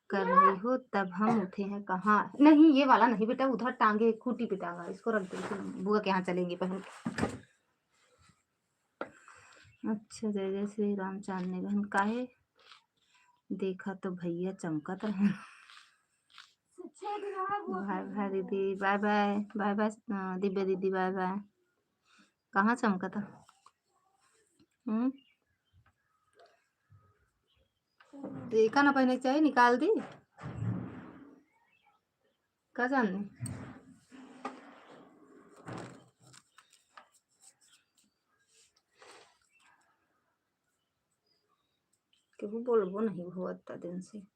कर रही हो, तब हम उठे हैं। कहाँ? नहीं, ये वाला नहीं बेटा, उधर टांगे, खूंटी पे टांगा, इसको रख दो, इसको बुआ के यहाँ चलेंगे पहन के। अच्छा, जय जय श्री राम चांदनी बहन, काहे देखा तो भैया चमकत रहे। बाय बाय दीदी, बाय बाय, बाय बाय, अ, दिव्या दीदी, बाय बाय। कहाँ चमकता? हम्म? देखा ना पहने चाहिए, निकाल दी। का जाने? केहू बोलबो नहीं हुआ इतना दिन से।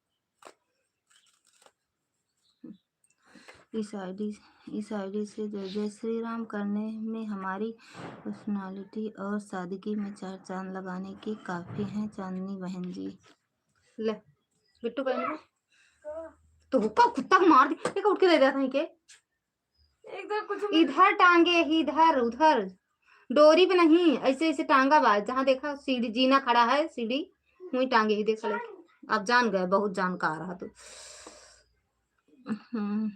इस आईडी, इस आईडी से जय जय श्री राम करने में हमारी पर्सनालिटी और सादगी में चार चांद लगाने की काफी हैं चांदनी बहन जी। ले, बिट्टू बहन को। तो हुक्का कुत्ता को मार दे, एक उठ के दे देता है के? एकदम कुछ इधर टांगे ही, इधर, उधर। डोरी पे नहीं, ऐसे, ऐसे टांगा बा। जहाँ देखा सीढ़ी, जीना खड़ा है, सीढ़ी, वहीं टांगे ही, देख ले। अब जान गए, बहुत जानकार रहा तू। हम्म।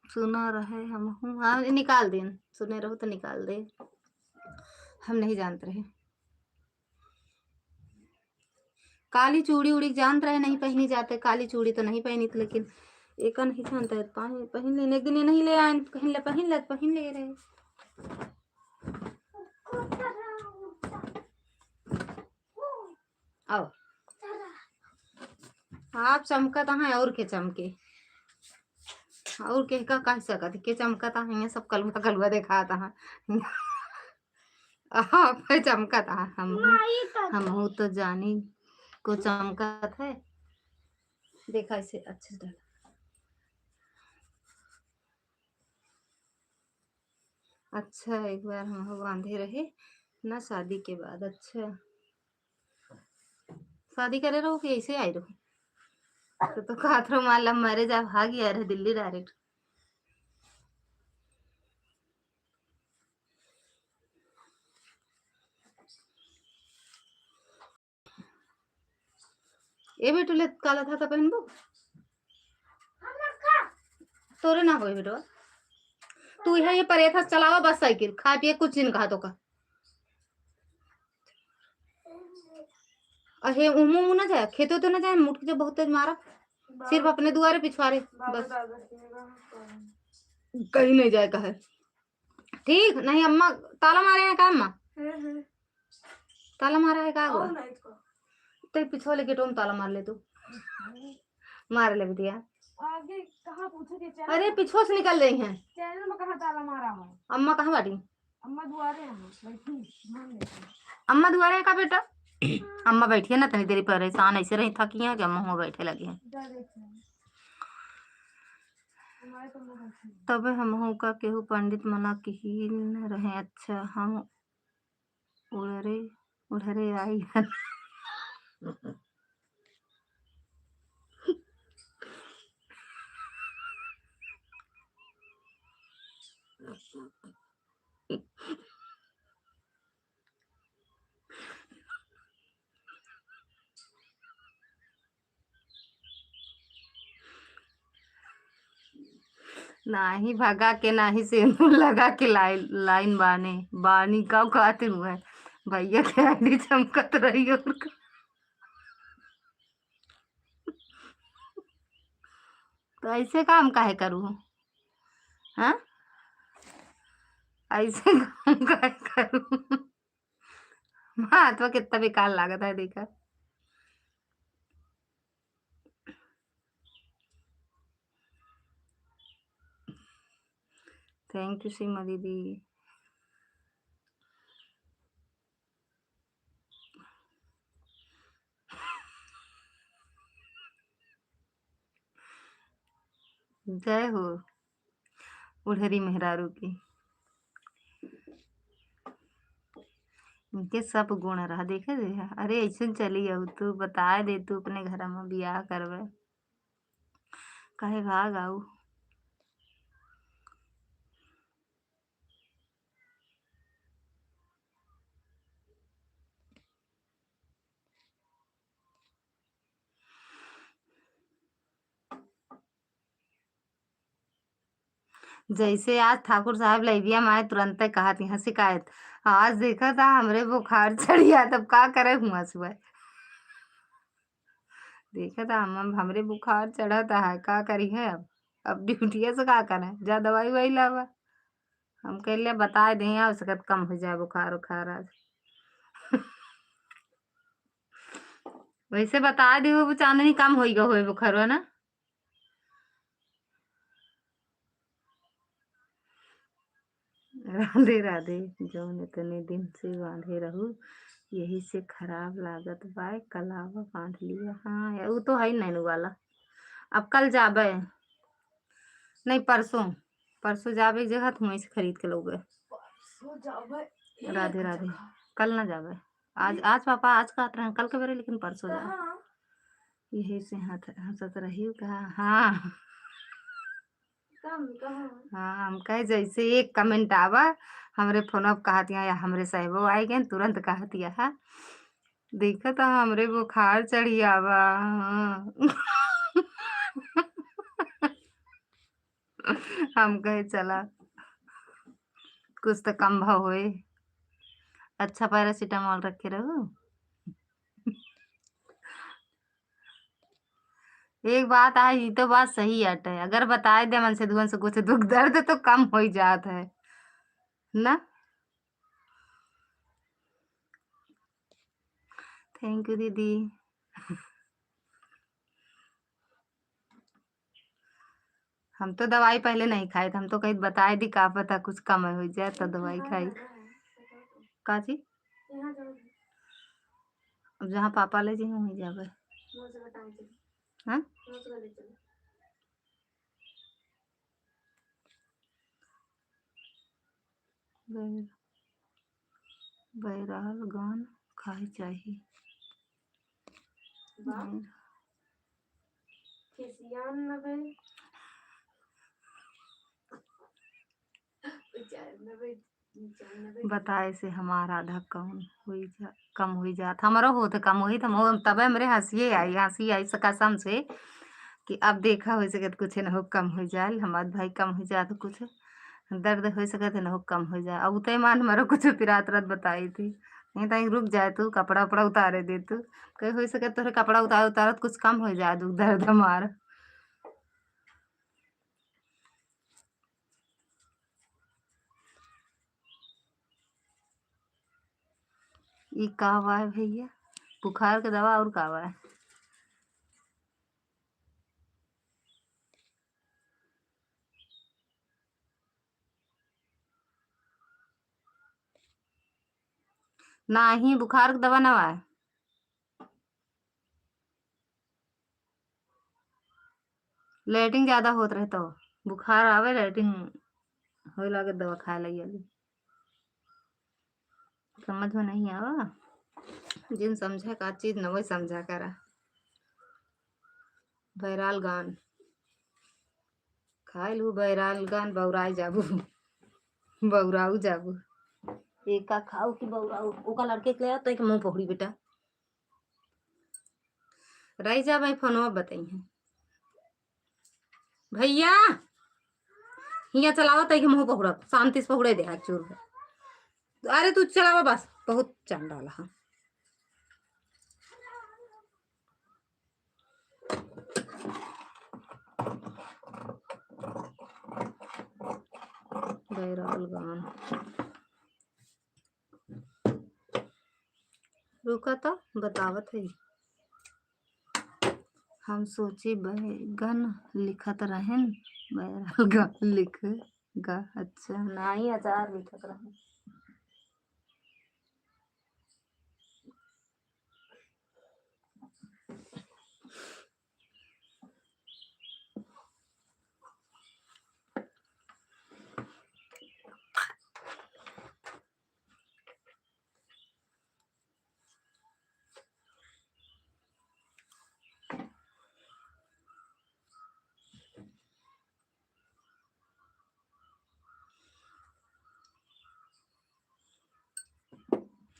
सुना रहे हम हूँ। हाँ, निकाल दे, सुने रहो तो निकाल दे, हम नहीं जानते रहे। काली चूड़ी उड़ी जानत रहे नहीं पहनी जाते, काली चूड़ी तो नहीं पहनी थी, लेकिन एक नहीं छानता है, पाही-, पहिन लेने, एक दिन ये नहीं ले आए, पहिन ले, पहिन ले, पहिन ले रहे। आओ। आप चमकत हैं और के चमके? और के का कह सकत, के चमकत हैं, ये सब कलुआ, कलुआ देखात हैं। आप है चमकत हैं, हम, माई का हमहू तो जानी को चमकत है। देखा इसे अच्छे से डाला। अच्छा, एक बार हम बांधे रहे ना शादी के बाद। अच्छा, शादी करे रहो कि ऐसे आए रहो? तो, तो कहत रहो, मान ला मरे जा, भाग गया रहे दिल्ली डायरेक्ट। ए बेटू, ले काला धागा पहनबू? तोरे ना होए बेटवा, तू यहाँ ये परे था, चलावा बस साइकिल, खाए पिए कुछ नहीं कहा तो का। अहे उमू उमू ना जाए, खेतो तो ना जाए, मुटकी जब बहुत तेज मारा, सिर्फ अपने दुआरे पिछुआरे, बाबा बस। दादा के कहीं नहीं जाए कहे। ठीक, नहीं अम्मा ताला मारे हैं का अम्मा? हम्म, हम्म। ताला मारा है का गो? और नहीं तो। ते पिछो वाले गेटो में ताला मार ले तू। मार ले बिटिया। आगे कहाँ पूछे थे चैनल अरे में? पिछो से निकल रही हैं। चैनल में कहाँ ताला मारा है? अम्मा कहाँ बाटी? अम्मा दुआरे हैं, बैठी, मान लेती। अम्मा दुआरे है का बेटा? अम्मा बैठी है ना, तनी देरी परेशान ऐसे रही थकी हैं कि अम्मा हुआ बैठे लगी हैं। जा देखते हैं। हमारे तो मुँह बैठी है। तबे हमहू का केहू पंडित मना किहिन रहे। अच्छा, हम उड़रे, उड़रे आई हन। नाही भगा के, नाही सेंदूर लगा के लाइन, लाइन बाने, बानी का कहते हुए भैया के आईडी चमकत रही और का। तो ऐसे काम काहे करू? हाँ, ऐसे काम काहे करू? हाँ, तो कितना बेकार लागत है, देखा। Thank you सीमा दीदी। जय हो उढ़री मेहरारू की। इनके सब गुण रहा, देखे, देखे। अरे ऐसे चली आऊ, तू बताए दे, तू अपने घर में बियाह करबे, काहे भाग आऊ? जैसे आज ठाकुर साहब लैबिया माए तुरंते कहत यहाँ शिकायत। आज देखा था हमरे बुखार चढ़िया, तब का करे हुआ सुबह। देखा था हम, हमरे बुखार चढ़ा था, का करी है अब? अब ड्यूटिया से का करे? जा दवाई वाई लावा। हम कहले बता दे, आ सकत कम हो जाए बुखार उखार आज। वैसे बता दी हो चांदनी, कम होई गा होए बुखारवा ना। राधे राधे। जौन इतने दिन से बांधे रहू, यही से खराब लागत बा, कलावा बांध लिया। हाँ यार, वो तो है नैनू वाला। अब कल जाबे, नहीं परसों, परसों जाबे एक जगह तो वहीं से खरीद के लोगे। परसों जाबे एक राधे राधे। जगह। कल ना जाबे। आज, हम्म। आज पापा आज कहत रहे कल के बेरे, लेकिन परसों जाबे। हाँ। यही से हंस-, हंसत रही कहा, हाँ। कम, कहाँ? हाँ, हम कहे जैसे एक कमेंट आवा, हमरे फोन अब कहतिया या हमरे साहेबो आए गए, तुरंत कहतिया है, देखा तो हमरे बुखार चढ़ी आवा। हाँ। हम कहे चला, कुछ तो कम भाव होए। अच्छा पैरासिटामोल रखे रहू। एक बात आ, ई तो बात सही आटे, अगर बताए दे मन से दुगन से कुछ दुख दर्द तो कम होई जात है ना। Thank you दीदी। हम तो दवाई पहले नहीं खाए थे, हम तो कहीं बताए दी, का पता कुछ कम हो जाए तो दवाई खाई। का जी? अब जहाँ पापा ले जी वहीं जाबे। हाँ? बैर-, बैरालगान खाए चाही। वाह। बैर- खिसियान न बे। उचार न बे। बताए से हमार आधा कम होई जा, कम होई जात। हमरो होत कम होई, त हम, तबे हमरे हँसिए आई, हँसी आई से कसम से कि अब देखा हो सकत कुछ न हो कम होई जाए, हमार भाई कम होई जात कुछ, दर्द हो सकत न हो कम होई जाए। अब उतई मान हमरो कुछ पिरात रत बताई थी, नहीं त रुक जाए तू, कपड़ा उपड़ा उतारे दे तू, कहीं हो सकत तोहरे कपड़ा उतार उतारत कुछ कम होई जाए दुख दर्द हमार। ई का बा है भैया? बुखार के दवा और का बा है? नाही, बुखार के दवा ना बा। लेटरिन ज्यादा होत रहे तो बुखार आवे, लेटरिन होए लागे, दवा खाए लगी। समझ में नहीं आवा, जिन समझा का चीज न वही समझा करा। बैरालगान खाए लू, बैरालगान बौराए जाबू, बौराऊ जाबू। एका खाऊ कि बौराऊ, ओका लड़के के ले आओ तो एक मुंह पहुड़ी बेटा। रह जा भाई, फोनवा बताई है। भैया, हियाँ चलावा तई के मुँह पहुड़ा, शांति से पहुड़े दे, हाथ चोर है। अरे तू चलावा बस, बहुत चंडाल है। बैरालगान। रुका तो बतावत है। हम सोची बैगन लिखत रहेन, बैरालगान लिख गा। अच्छा, नाई अचार लिखत रहेन।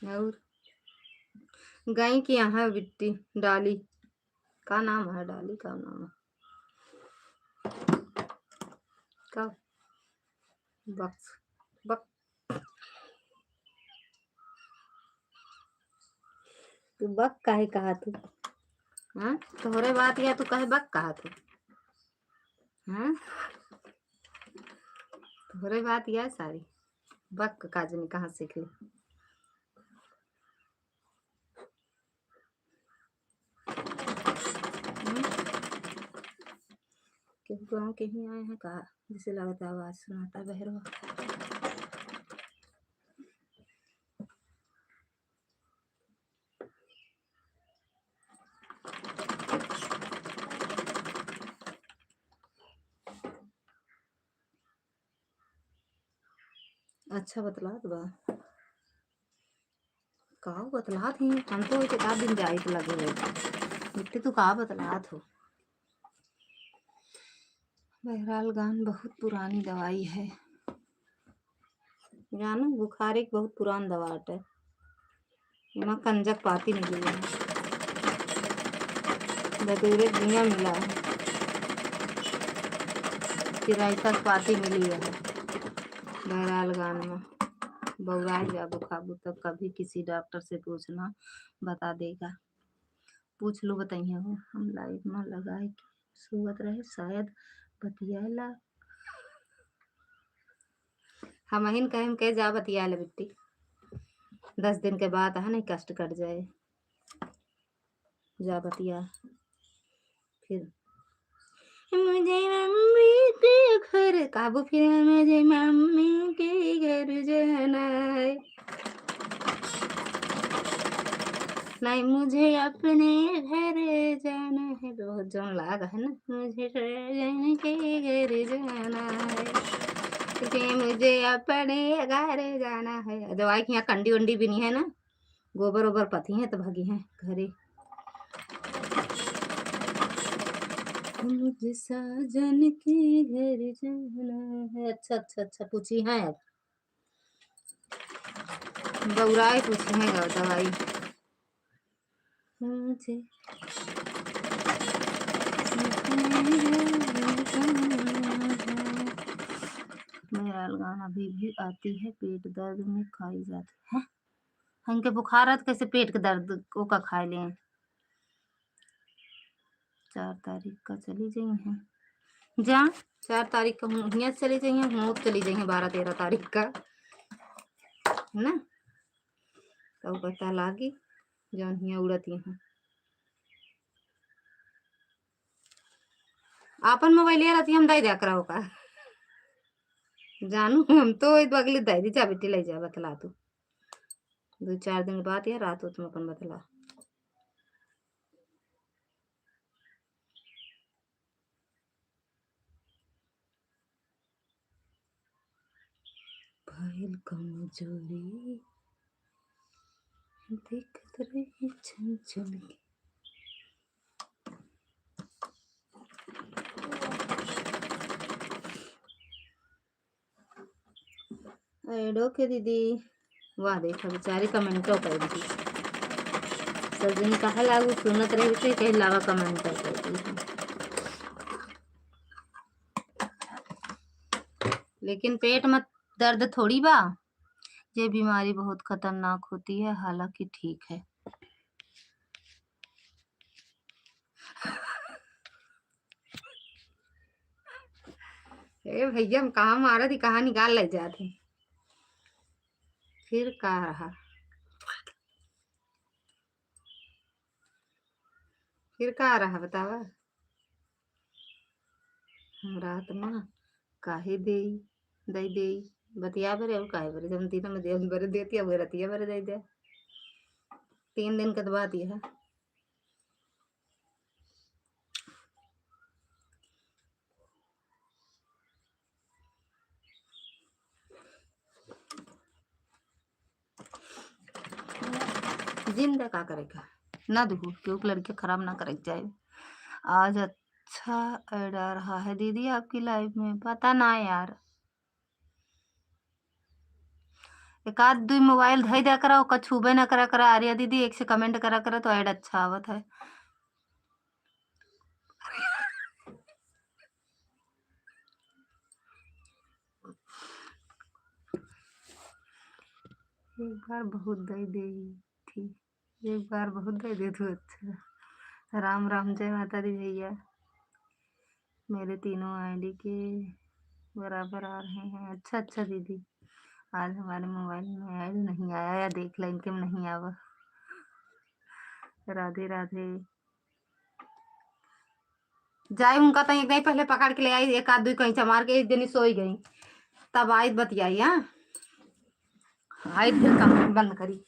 और गाय के यहाँ बिट्टी डाली, का नाम है डाली, का नाम है? का? बक, बक। तू बक काहे कहा तू? हाँ? तोहरे बात या तू काहे बक कहा तू? हाँ? तोहरे बात या सारी। बक का जनी कहाँ सीख ली? हम्म? केहू गाँव के ही आए हैं का? जिसे लगता आवाज सुनाता बहरवा। अच्छा बतलात बा। का बतलात ही? हम तो एक आध दिन जाइत लगे है। इतने तू का बतलात हो? बैरालगान बहुत पुरानी दवाई है। जानो, बुखार एक बहुत पुरान दवा अटे। एमा कंजक पाती मिली है, धतूरे के बिया मिला है, चिराइता के पाती मिली है। बैरालगान में बौराई जाबू खाबू तब कभी किसी डॉक्टर से पूछना, बता देगा। पूछ लो, बताइए हो, हम लाइव में लगाए के सोवत रहे, शायद बतियाला। हमहिन कहे, हम कहे, "जा बतिया ले बिट्टी, दस दिन के बाद है, नहीं कष्ट कट जाए, जा बतिया।" फिर, "मुझे मम्मी के घर," काबू फिर, "मुझे मम्मी के घर जाना है, नहीं मुझे अपने घर जाना है।" बहुत जौन लाग है ना, "मुझे सजन के घर जाना है, कि मुझे अपने घर जाना है।" दवाई के यहाँ कंडी उंडी भी नहीं है ना, गोबर ओबर पथी हैं तो भगी हैं घरे। "मुझे साजन के घर जाना है।" अच्छा, अच्छा, अच्छा, पूछी हैं अब। बौराए पूछी हैं गा दवाई। "मुझे मेरा गाना अभी भी आती है, पेट दर्द में खाई जाती है।" हमके बुखार है तो कैसे पेट के दर्द ओका खाए लें? चार तारीख का चली जाई हैं। जा, चार तारीख का हूँ, हियाँ चली जाई हैं, हूँ चली जाई हैं बारह तेरह तारीख का, है ना? तब पता लागी जौन हियाँ उड़त यहाँ। आपन मोबाइल रहती हम दे दिया करा ओका। जानू, हम तो वही बगली दे दी, जा बेटी ले जा, बतला तू। दो चार दिन बाद या रात हो तुम अपन बतला। भइल कमजोरी देखत रही छन छन के। ऐड ओके दीदी। वाह, देखा बेचारी कमेंटो कर दी। सब दिन कहा लागू सुनत रहे थे, कहीं लावा कमेंटो कर दी। लेकिन पेट में दर्द थोड़ी बा, ये बीमारी बहुत खतरनाक होती है, हालांकि ठीक है। ए भैया, हम कहाँ मारत ही, कहाँ निकाल ले जात ही। फिर का रहा, फिर का रहा बतावा। हमरा आत्मा काहे देई, दई देई, बतिया बरे और काहे बरे, जब दिन में दे बरे देती है, वो रतिया बरे दे दे। तीन दिन के बाद यह जिंदा का करे का, ना दुहू, क्यों लड़के खराब ना करे के चाहे। आज अच्छा ऐड आ रहा है दीदी आपकी लाइव में, पता ना यार। एक आध दुई मोबाइल धई दिया करा, ओका छूबे ना करा करा। आर्या दीदी एक से कमेंट करा करा तो ऐड अच्छा आवत है। एक बार बहुत दई देई थी, एक बार बहुत दई दे तू। अच्छा, राम राम, जय माता दी भैया। मेरे तीनों आईडी के बराबर आ रहे हैं। अच्छा, अच्छा दीदी, आज हमारे मोबाइल में ऐड नहीं आया, या देख ला इनके में नहीं आवा। राधे राधे। जाए उनका तो एक नहीं पहले पकड़ के ले आई, एक आध दुई कैंचा मार के एक जनी सोई गई, तब आई बतियाई। हाँ, आई फिर काम बंद करी।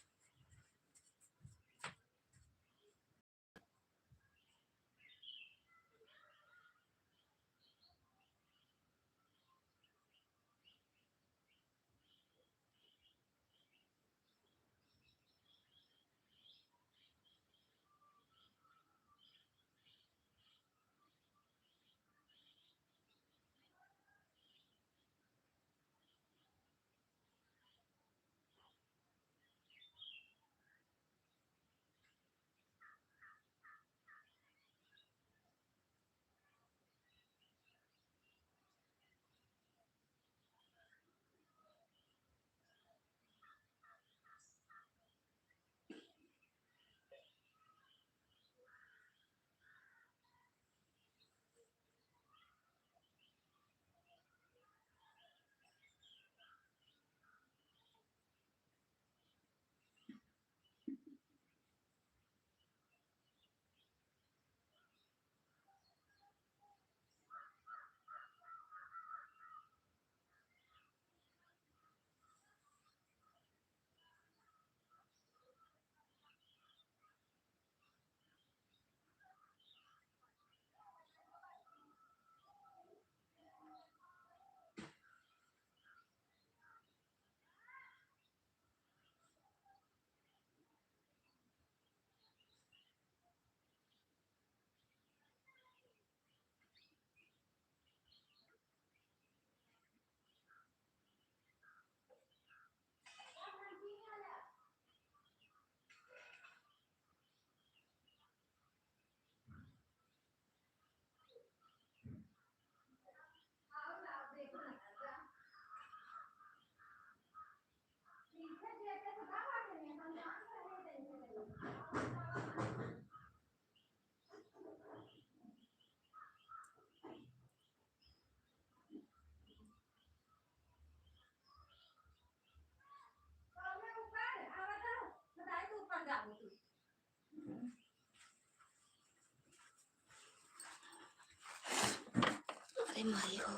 भाई हो,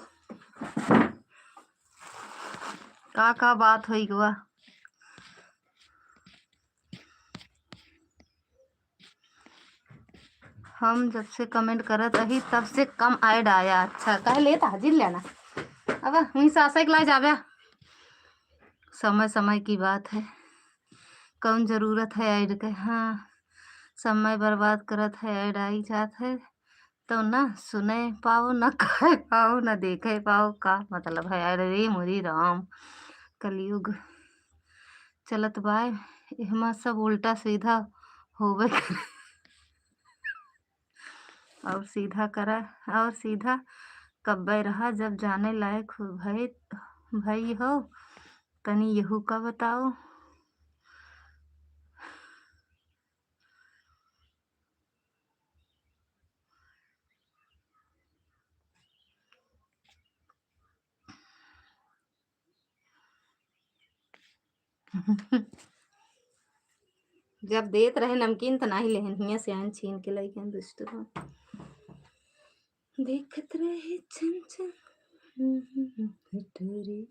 का का बात होई गवा? हम जब से comment करत रही, तब से कम ऐड आया। अच्छा, कह लेत हाजिर लेना। अब हुई सासा के ला जाबे। समय समय की बात है, कौन जरूरत है ऐड के? हाँ, समय बर्बाद करत है, ऐड आई जात है तो ना सुने पाओ, ना खाए पाओ, ना देखे पाओ। का मतलब है? अरे रे मोरी राम, कलयुग चलत बाय, एहमा सब उल्टा सीधा होबे करे। और सीधा करा, और सीधा कब्बे रहा, जब जाने लायक हो भई, भई हो, तनी यहू का बताओ। जब देत रहे नमकीन त नाही लेहन, हियाँ से आइन छीन के लइके दुष्ट बा। देखत रहे छन छन टूरी।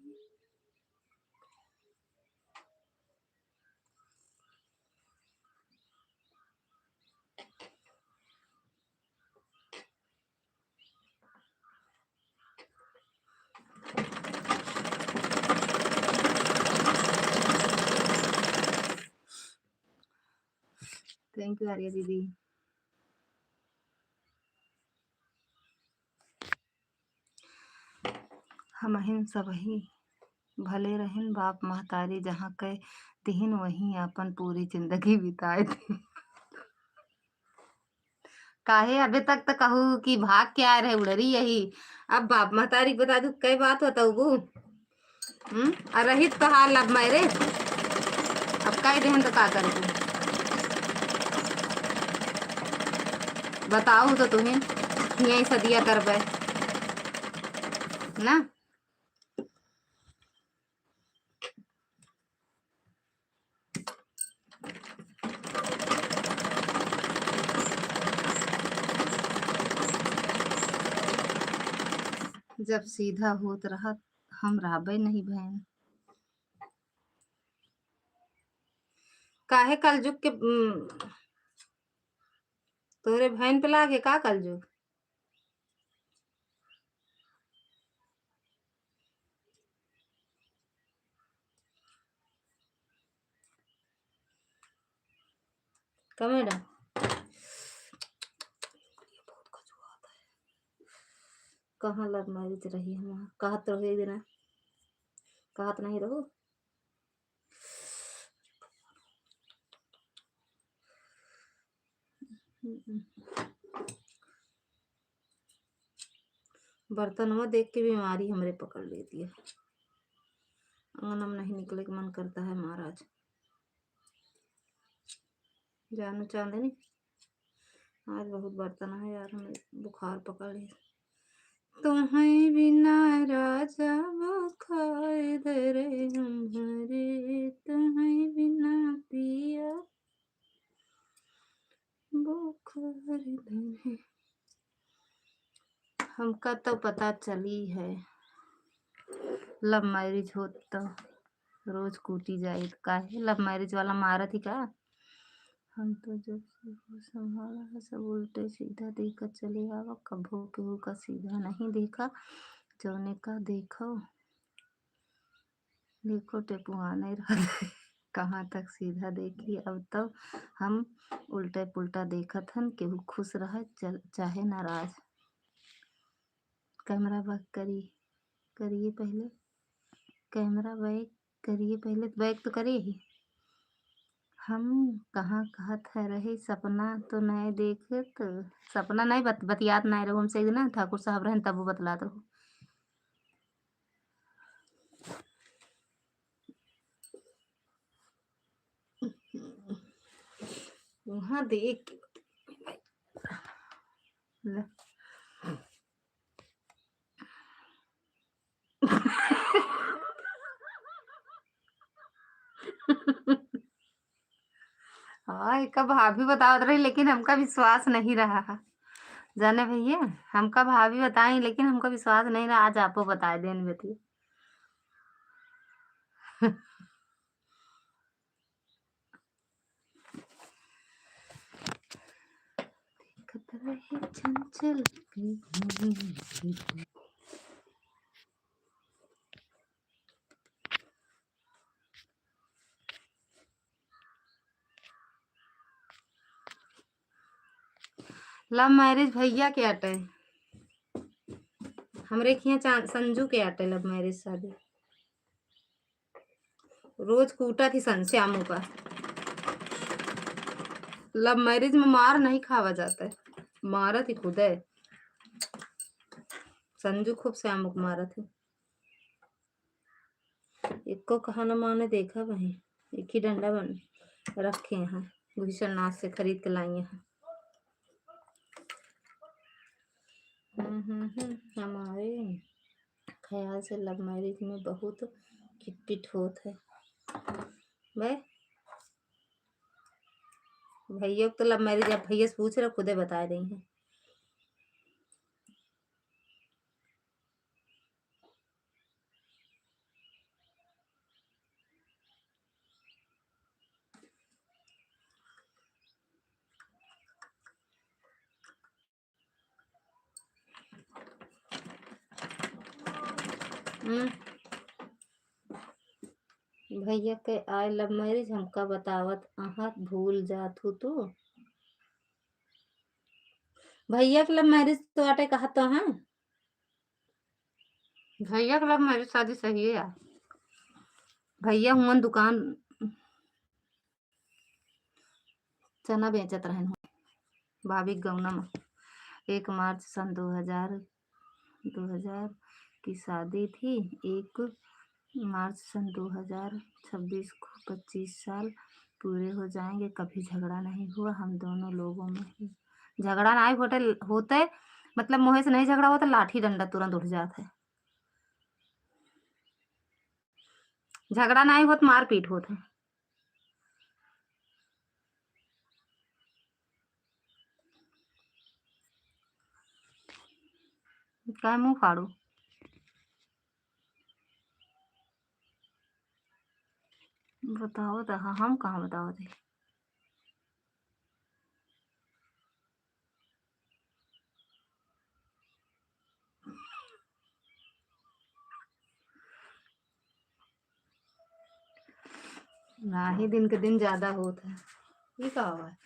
Thank you आर्या दीदी। हमहिन सबही भले रहिन, बाप महतारी जहाँ कह दिहिन, वहीं आपन पूरी जिंदगी बिताए दिहिन। काहे अबे तक त कहू कि भाग के आए रहे उड़री यही, अब बाप महतारी के बता दू, कई बात बताऊबू? हम्म? और रही तोहार love marriage, अब कह देहन तो का करबू? बताऊ तो तुहिन, यही सदिया करबे ना। जब सीधा होत रहत, हम रहबे नहीं भैन। काहे कलजुग के, उम, तोहरे भैन पे लागे का कलजुग? का मैडम? कहाँ love marriage रही हम? कहत रहो एक दिन, कहत नहीं रहो। बर्तनवा देख के बीमारी हमरे पकड़ लेती है। अंगना में नहीं निकले के मन करता है महाराज। जानू चांदनी, आज बहुत बर्तन है यार, हमें बुखार पकड़ ले। तोहई बिना राजा बुखार धरे हमरे, तोहई बिना पिया बुखार धरे। हमका तो पता चली है, love marriage होत तो रोज कूटी जाइत। काहे love marriage वाला मारत ही का? हम तो जब से होश संभाला है, सब उल्टे सीधा देखत चले आवा, कभो केहू का सीधा नहीं देखा। जौने का देखो, देखो टेपुआने रहत है। कहाँ तक सीधा देखी, अब तो हम उल्टे पुल्टा देखत हन, केहू खुश रहे चल, चाहे नाराज। Camera back करी, करिए पहले, camera back करिए पहले, back तो करिए ही। हम कहाँ कहत है रहे, सपना तो नहीं देखत, सपना नहीं बत-, बतियात नहीं रहो हमसे, एक दिन ना ठाकुर साहब रहन तब वो बतलात रहो। वहाँ देख के ले। हाँ, एक भाभी बतावत रही, लेकिन हमका विश्वास नहीं रहा। जाने भैया, हमका भाभी बताई, लेकिन हमका विश्वास नहीं रहा, आज आपो बताए देन बेटी। देखत रहे चंचल। Love marriage भैया के आटे, हमरे खिया चा-, संजू के आटे love marriage शादी। रोज कूटा थी सन श्यामू का। Love marriage में मार नहीं खावा जाता है, मारत ही खुद है। संजू खूब श्यामू को मारत है। एको कहा न माने, देखा वही एक ही डंडा बन रखे हैं, भूषण नाथ से खरीद के लाई हैं। हम्म, हम्म, हम्म, हमारे ख्याल से love marriage में बहुत खिटपिट होत है। भाई, भैया को तो love marriage, अब भैया से पूछ रहे, खुदे बता रही हैं। हम्म। भैया के आए love marriage, हमका बतावत अहा, भूल जात हूँ तू। भैया के love marriage तो आटे कहत तो हैं। भैया के love marriage शादी सही है यार। भैया हुअन दुकान चना बेचत रहन हो भाभी के गौना में। एक मार्च सन दो हज़ार, दो हज़ार की शादी थी। एक मार्च सन दो हज़ार छब्बीस को पच्चीस साल पूरे हो जाएंगे। कभी झगड़ा नहीं हुआ हम दोनों लोगों में। झगड़ा नहीं होते, होते मतलब मोहे से नहीं झगड़ा हुआ तो लाठी डंडा तुरंत उठ जात है। झगड़ा नहीं होत, मारपीट होत है। काय मुंह फाड़ू? बताओ तो, हाँ, हम कहाँ बताओ थे? नाही, दिन के दिन ज्यादा होत है। ई का हुआ है?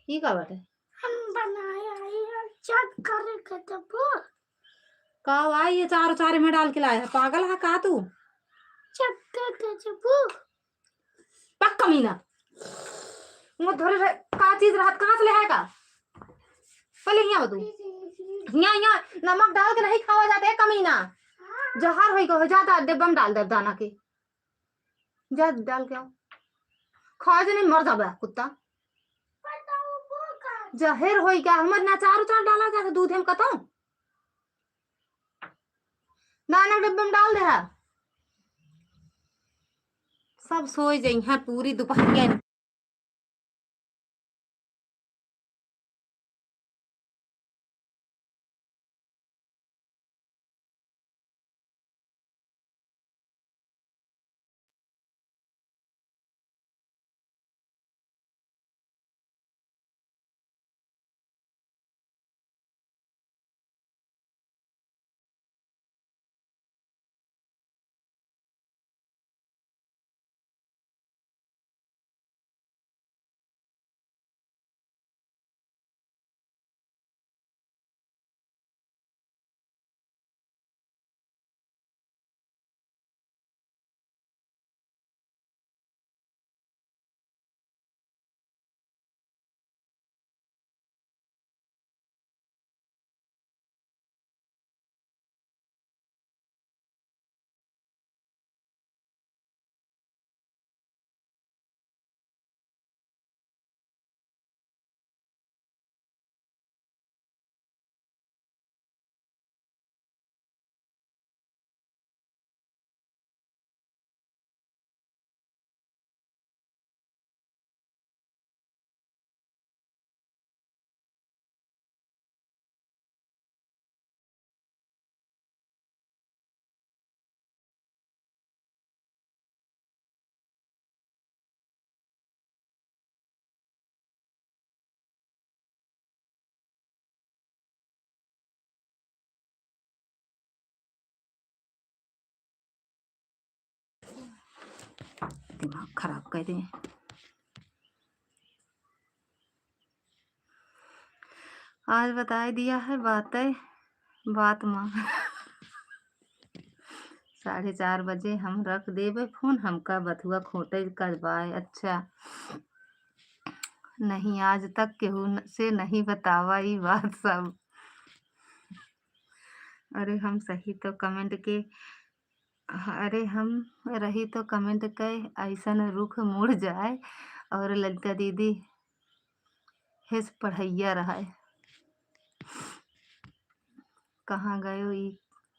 ई का बाटे? हम बनाए आई है, check करे के देबो। का हुआ? ये चारो चारे में डाल के लाए है, पागल है का तू? Check करके देबो। पक कमीना। मुंह धरे रहे, का चीज रहत, कहाँ से ले आएगा? पहले हियाँ हो तू। हियाँ, हियाँ नमक डाल के नहीं खावा जाते, कमीना। जहर होई गो, जा दा-, डिब्बा में डाल दे दाना के। जा डाल के आओ। खाए जे नहीं, मर जाबे कुत्ता। जहर होई गया, हमर ना चार उचार डाला जाके दूध हम कतो। दाना डिब्बा में डाल दे है। सब सोई जइहैं पूरी दुपहरिया। दिमाग खराब कर दे। आज बताए दिया है बातें, बात माँ। साढ़े चार बजे हम रख देबे फोन, हमका बथुआ खोटे करवाए। अच्छा, नहीं, आज तक केहू न-, से नहीं बतावा ई बात सब। अरे हम सही तो कमेंट के, अरे हम रही तो कमेंट के ऐसन रुख मुड़ जाए और ललिता दीदी हेस पढ़ैया रहे। कहाँ गयो ई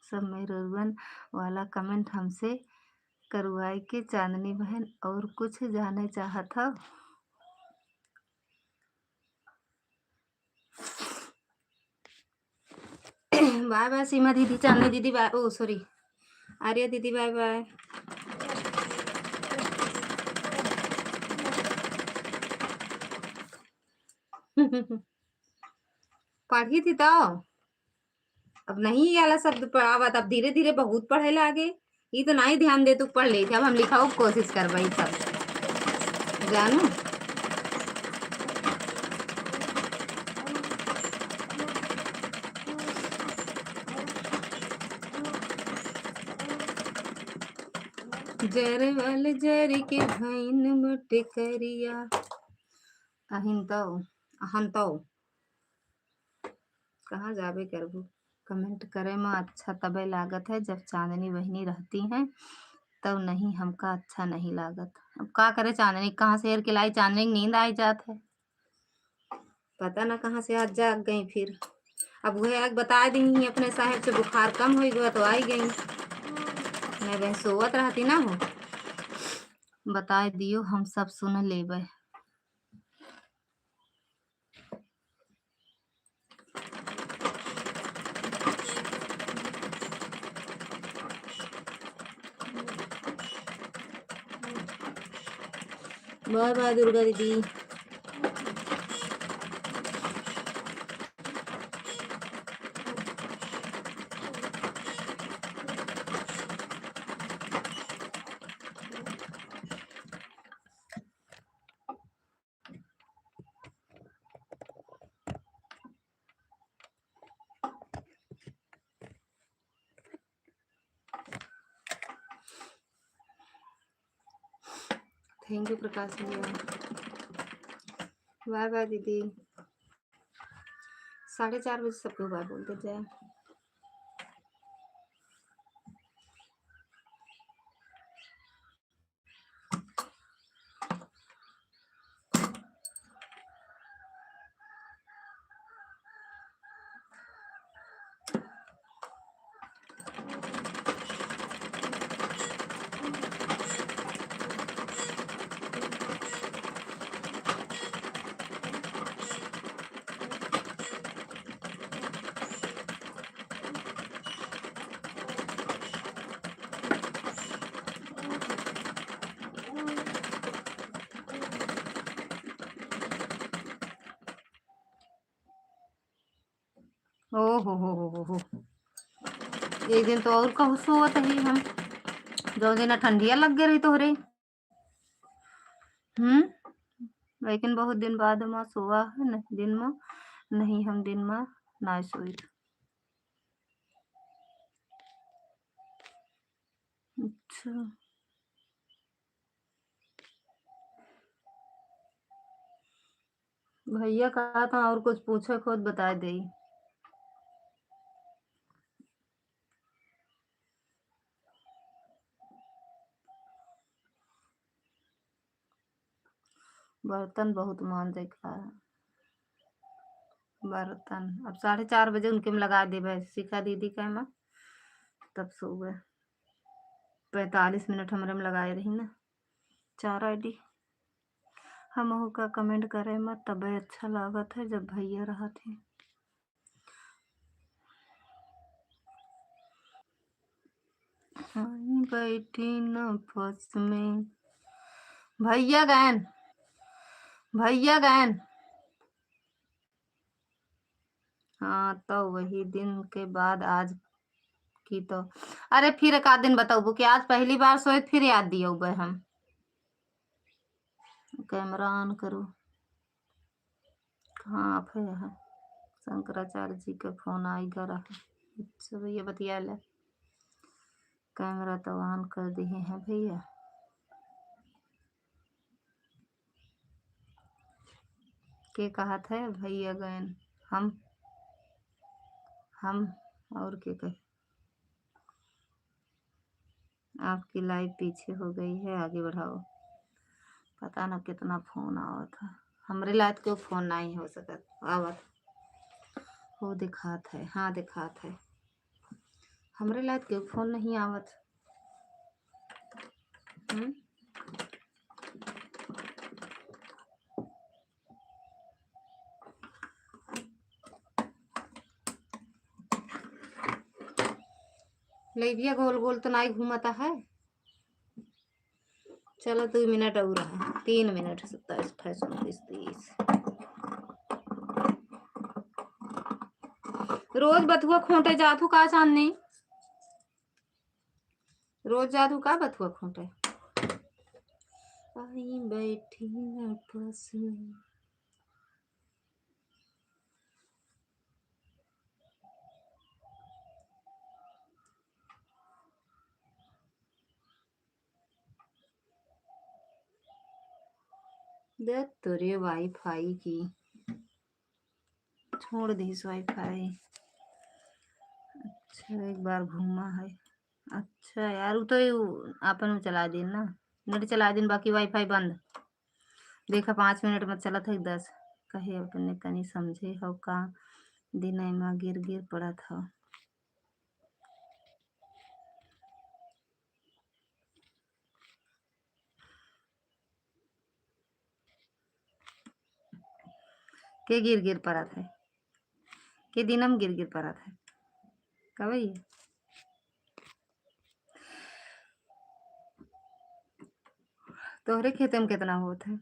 सब मेहरुअन वाला कमेंट हमसे करवाए के चांदनी बहन, और कुछ जाने चाहत हो? बाय बाय सीमा दीदी, चांदनी दीदी, बाय। ओ सॉरी, आर्या दीदी, बाय बाय। पढ़ी थी तो अब नहीं ये वाला शब्द पढ़ावत, अब धीरे धीरे बहुत पढ़े लागे। ई तो नहीं ध्यान दे, तू पढ़ ले। अब हम लिखाओ कोशिश करबे ई सब, जानू। जरवल जर के भइन बटे करिया। अहिन तो, अहन तो। कहाँ जाबे करबू? कमेंट करे में अच्छा तबे लागत है, जब चांदनी बहिनी रहती हैं, तब नहीं, हमका अच्छा नहीं लागत। अब का करे चांदनी, कहाँ से हेर के लाई, चांदनी की नींद आई जात है। पता ना कहाँ से आज जाग गई फिर। अब वह आग बता दी ही अपने साहेब से बुखार कम होई गवा तो आई गई, नहीं बहन सोवत रहती ना हो। बताए दियो, हम सब सुन लेबे। बाय बाय दुर्गा दीदी। Thank you प्रकाश भैया। बाय बाय दीदी। साढ़े चार बजे सबको बाय बोल दे जाए। ओ हो हो हो हो हो। एक दिन तो और कहूँ सोवत ही हम, जो दिन ठंडिया लग गए रही तोहरे। हम्म, लेकिन बहुत दिन बाद माँ सोवा है न, दिन में नहीं, हम दिन में ना सोई। अच्छा। भैया कहा था और कुछ पूछे खुद बता दे। बर्तन बहुत मांजे का है। बर्तन अब साढ़े चार बजे उनके में लगा देबे, शिखा दीदी के में, तब सोबे। पैंतालीस मिनट हमरे में लगाए रही ना, चार आईडी। हमहू का कमेंट करे में तबे अच्छा लागत है जब भैया रहत है। हाँ, बैठी न फस में। भैया गैन, भैया गैन। हाँ, तो वही दिन के बाद आज की तो, अरे फिर एक आध दिन बताऊबू कि आज पहली बार सोए, फिर याद दियौबे हम। कैमरा ऑन करो। कहाँ आप है यहाँ? शंकराचार्य जी का फोन आइगा रहा। अच्छा भैया, बतिया ले। कैमरा तो ऑन कर दिए हैं भैया। के कहत है भैया गयन? हम, हम और के कहे? आपकी लाइव पीछे हो गई है, आगे बढ़ाओ। पता ना कितना फोन आवत है। हमरे लाइव के फोन नहीं हो सकत, आवत। वो दिखात है, हाँ दिखात है। हमरे लाइव के फोन नहीं आवत। हम्म? लइबिया गोल गोल तो नाई घूमता है। चलो, दो मिनट और है, तीन मिनट, सत्ताईस, अट्ठाईस, उनतीस, तीस। रोज बथुआ खूंटे जात हो का चांदनी? रोज जात हो का बथुआ खूंटे? आई बैठी आपस में। दे तोरे वाईफाई की, छोड़ दीस वाईफाई। अच्छा, एक बार घूमा है। अच्छा यार, वो तो यू आपन में चला दिन ना, नेट चला दिन, बाकी वाईफाई बंद। देखा, पाँच मिनट में चलत है दस। कहे अपने तनी समझे हो का, दिन में गिर गिर पड़त हो। के गिर गिर परत है, के दिनम गिर गिर परत है। कवई तोहरे खेते में कितना होत है?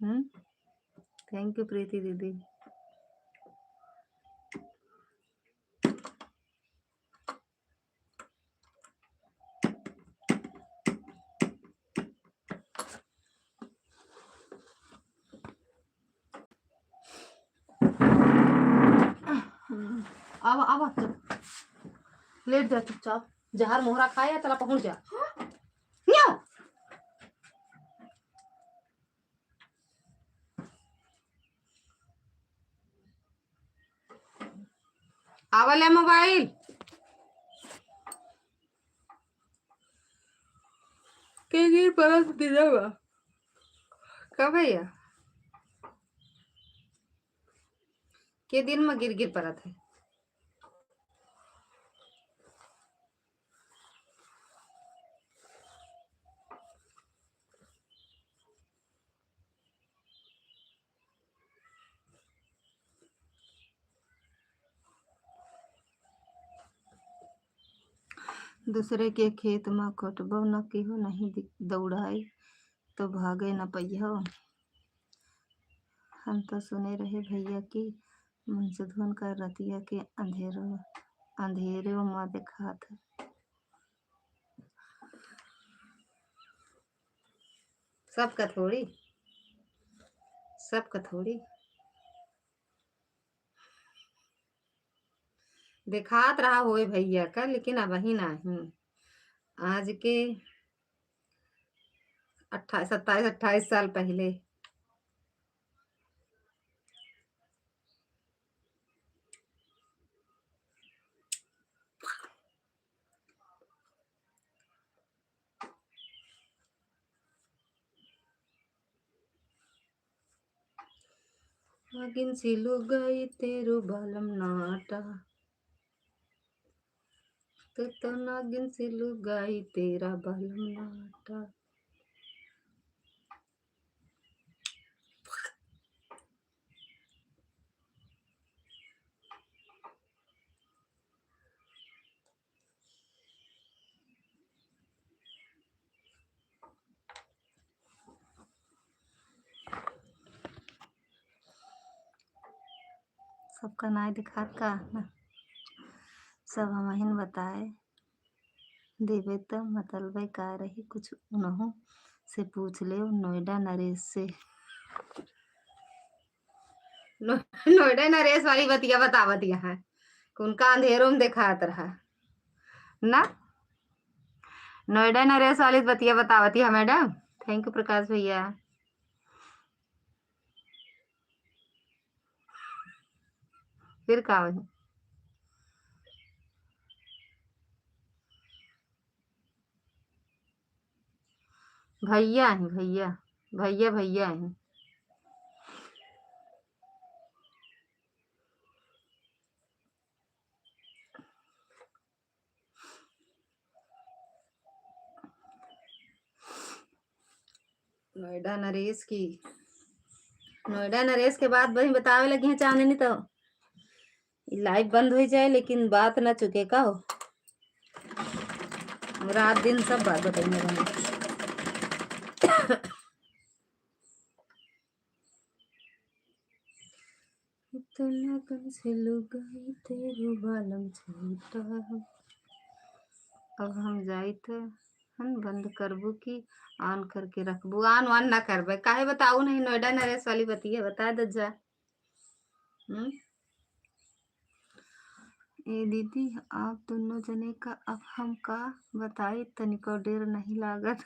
हम्म, थैंक यू प्रीति दीदी। आवा, आवा, चुप। लेट जा चुपचाप। जहर मोहरा खाए, चला पहुंच जा। न्यो। आवा ले मोबाइल। के गिर परत दिनवा। का भैया? के दिन में गिर गिर परत है। दूसरे के खेत में कटबो न केहू नहीं दि-, दौड़ाई तो भागे न पइहो। हम तो सुने रहे भैया कि मुंशी धुन का रतिया के अंधेरो, अंधेरो में देखात है। सबका थोड़ी, सबका थोड़ी। देखात रहा होए भैया का, लेकिन अबही नाही। आज के अट्ठाईस, सत्ताईस, अट्ठाईस साल पहिले। नागिन सी लुगाई तेरू बालम नाटा, तू तो नागिन सी लुगाई तेरा बालम नाटा। सबका नाय दिखात का ना, सब हमहिन बताए देबे त मतलबे का रही, कुछ उनहु से पूछ ले, नोएडा नरेश से। नो-, नोएडा नरेश वाली बतिया बतावत यहाँ, कि उनका अंधेरों में देखात रहा ना। नोएडा नरेश वाली बतिया बतावत यहाँ, मैडम। Thank you प्रकाश भैया। फिर का होई? भैया हैं, भैया, भैया, भैया हैं। नोएडा नरेश की, नोएडा नरेश के बाद वही बतावे लगी हैं चांदनी, तो ई live बंद हो जाए, लेकिन बात ना चुके का हो। रात दिन सब बात बताइए बहन। इतना कन से लुगाई तेरो बालम छोटा। अब हम जाइत हन, बंद करबू कि on करके रखबू? On वान ना करबे, काहे बताऊ नहीं, नोएडा नरेश वाली बतिया बता दे जा। हम्म? ए दीदी, आप दोनों जने का अब हम का बताई, तनिको डेर नहीं लागत।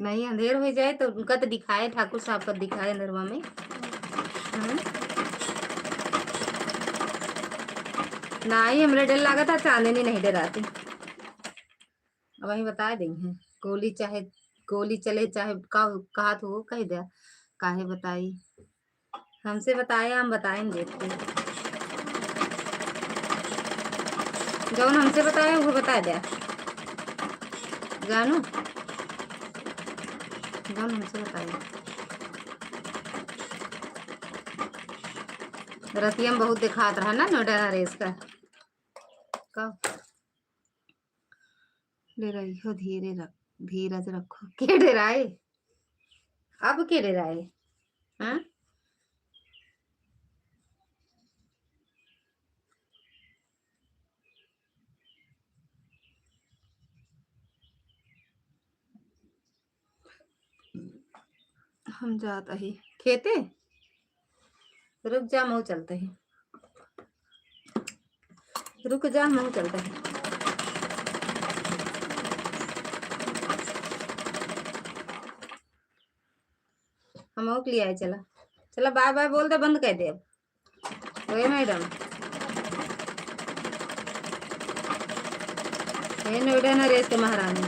नहीं, अंधेर हो जाए तो उनका तो दिखाए, ठाकुर साहब का दिखाए अंधेरवा में। हम्म? नहीं, हमरे डर लागत है, चांदनी नहीं डराती। अब वही बता देंगे, गोली चाहे, गोली चले चाहे का, कहा तो वो कह दे, काहे बताई। हमसे बताए, हम बताएंगे। जौन हमसे बताए, वो बता दे। जानू, जौन हमसे बताए। रतिया में बहुत देखात रहा ना नोएडा नरेश का। का? डेराई हो, धीरे रख, धीरज रखो। के डेराए? अब के डेराए? हाँ? हम जात ही खेते। रुक जा, महू चलत ही। रुक जा, महू चलत ही। हमहू के लिए आए, चला। चला, bye bye बोल दे, बंद कर दे अब। ओए मैडम, हे नोएडा नरेश के महारानी।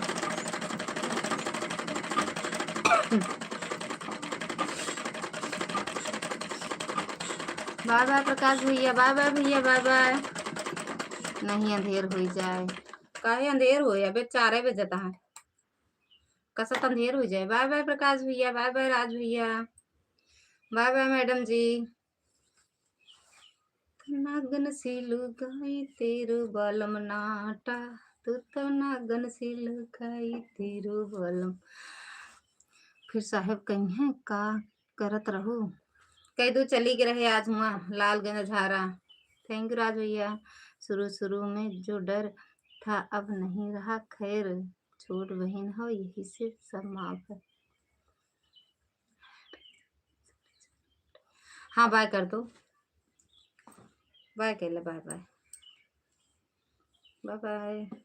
Bye bye प्रकाश भैया, bye bye भैया, bye bye। नहीं, अंधेर हो जाए। काहे अंधेर हो? अबे चार बजता है, कसत अंधेर हो जाए। Bye bye प्रकाश भैया, bye bye राज भैया, bye bye मैडम जी। नागन सी लुगाई तेरो बालम नाटा, तू तो नागन सी लुगाई तेरो बालम। फिर साहेब कहीं है का करत रहू? कह दो चली गए रहे आज हुआ लालगंज झारा। Thank you राज भैया। शुरू शुरू में जो डर था अब नहीं रहा, खैर छोट बहन हो यही से सब माफ है। हाँ, bye कर दो, bye कर ले, bye bye, bye bye।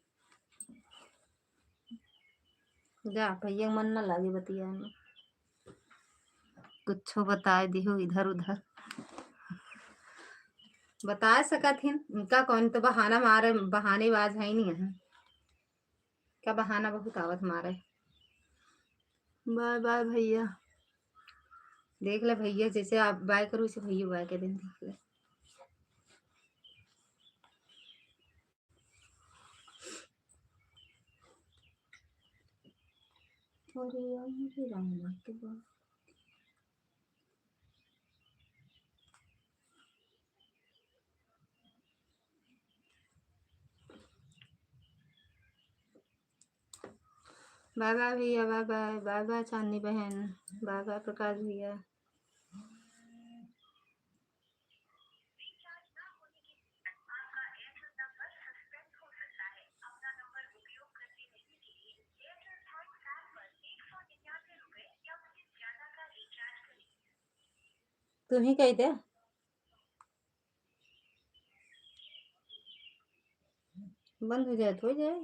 जा भैया, मन ना लागे बतिया में, कुछो बताए दिहो इधर उधर। बता सकत हिन, इनका कौन तो बहाना मारे, बहानेबाज है ही नहीं है। का बहाना बहुत आवत मारे। Bye bye भैया। देख ले भैया, जैसे आप bye करो, वैसे भैया bye के दिन देख ले। अरे यार, मुझे राम के बाद bye bye भैया, bye bye, bye bye चांदनी बहन, bye bye प्रकाश भैया। तू ही कह दे। बंद हो जाए तो हो जाए।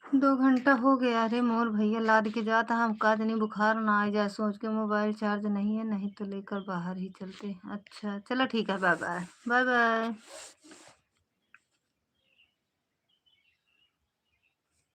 दो घंटा हो गया रे मोर भैया, लाद के जात ह, हम का जनी बुखार ना आ जाए, सोच के मोबाइल चार्ज नहीं है, नहीं तो लेकर बाहर ही चलते। अच्छा, चलो ठीक है, बाय बाय, बाय बाय।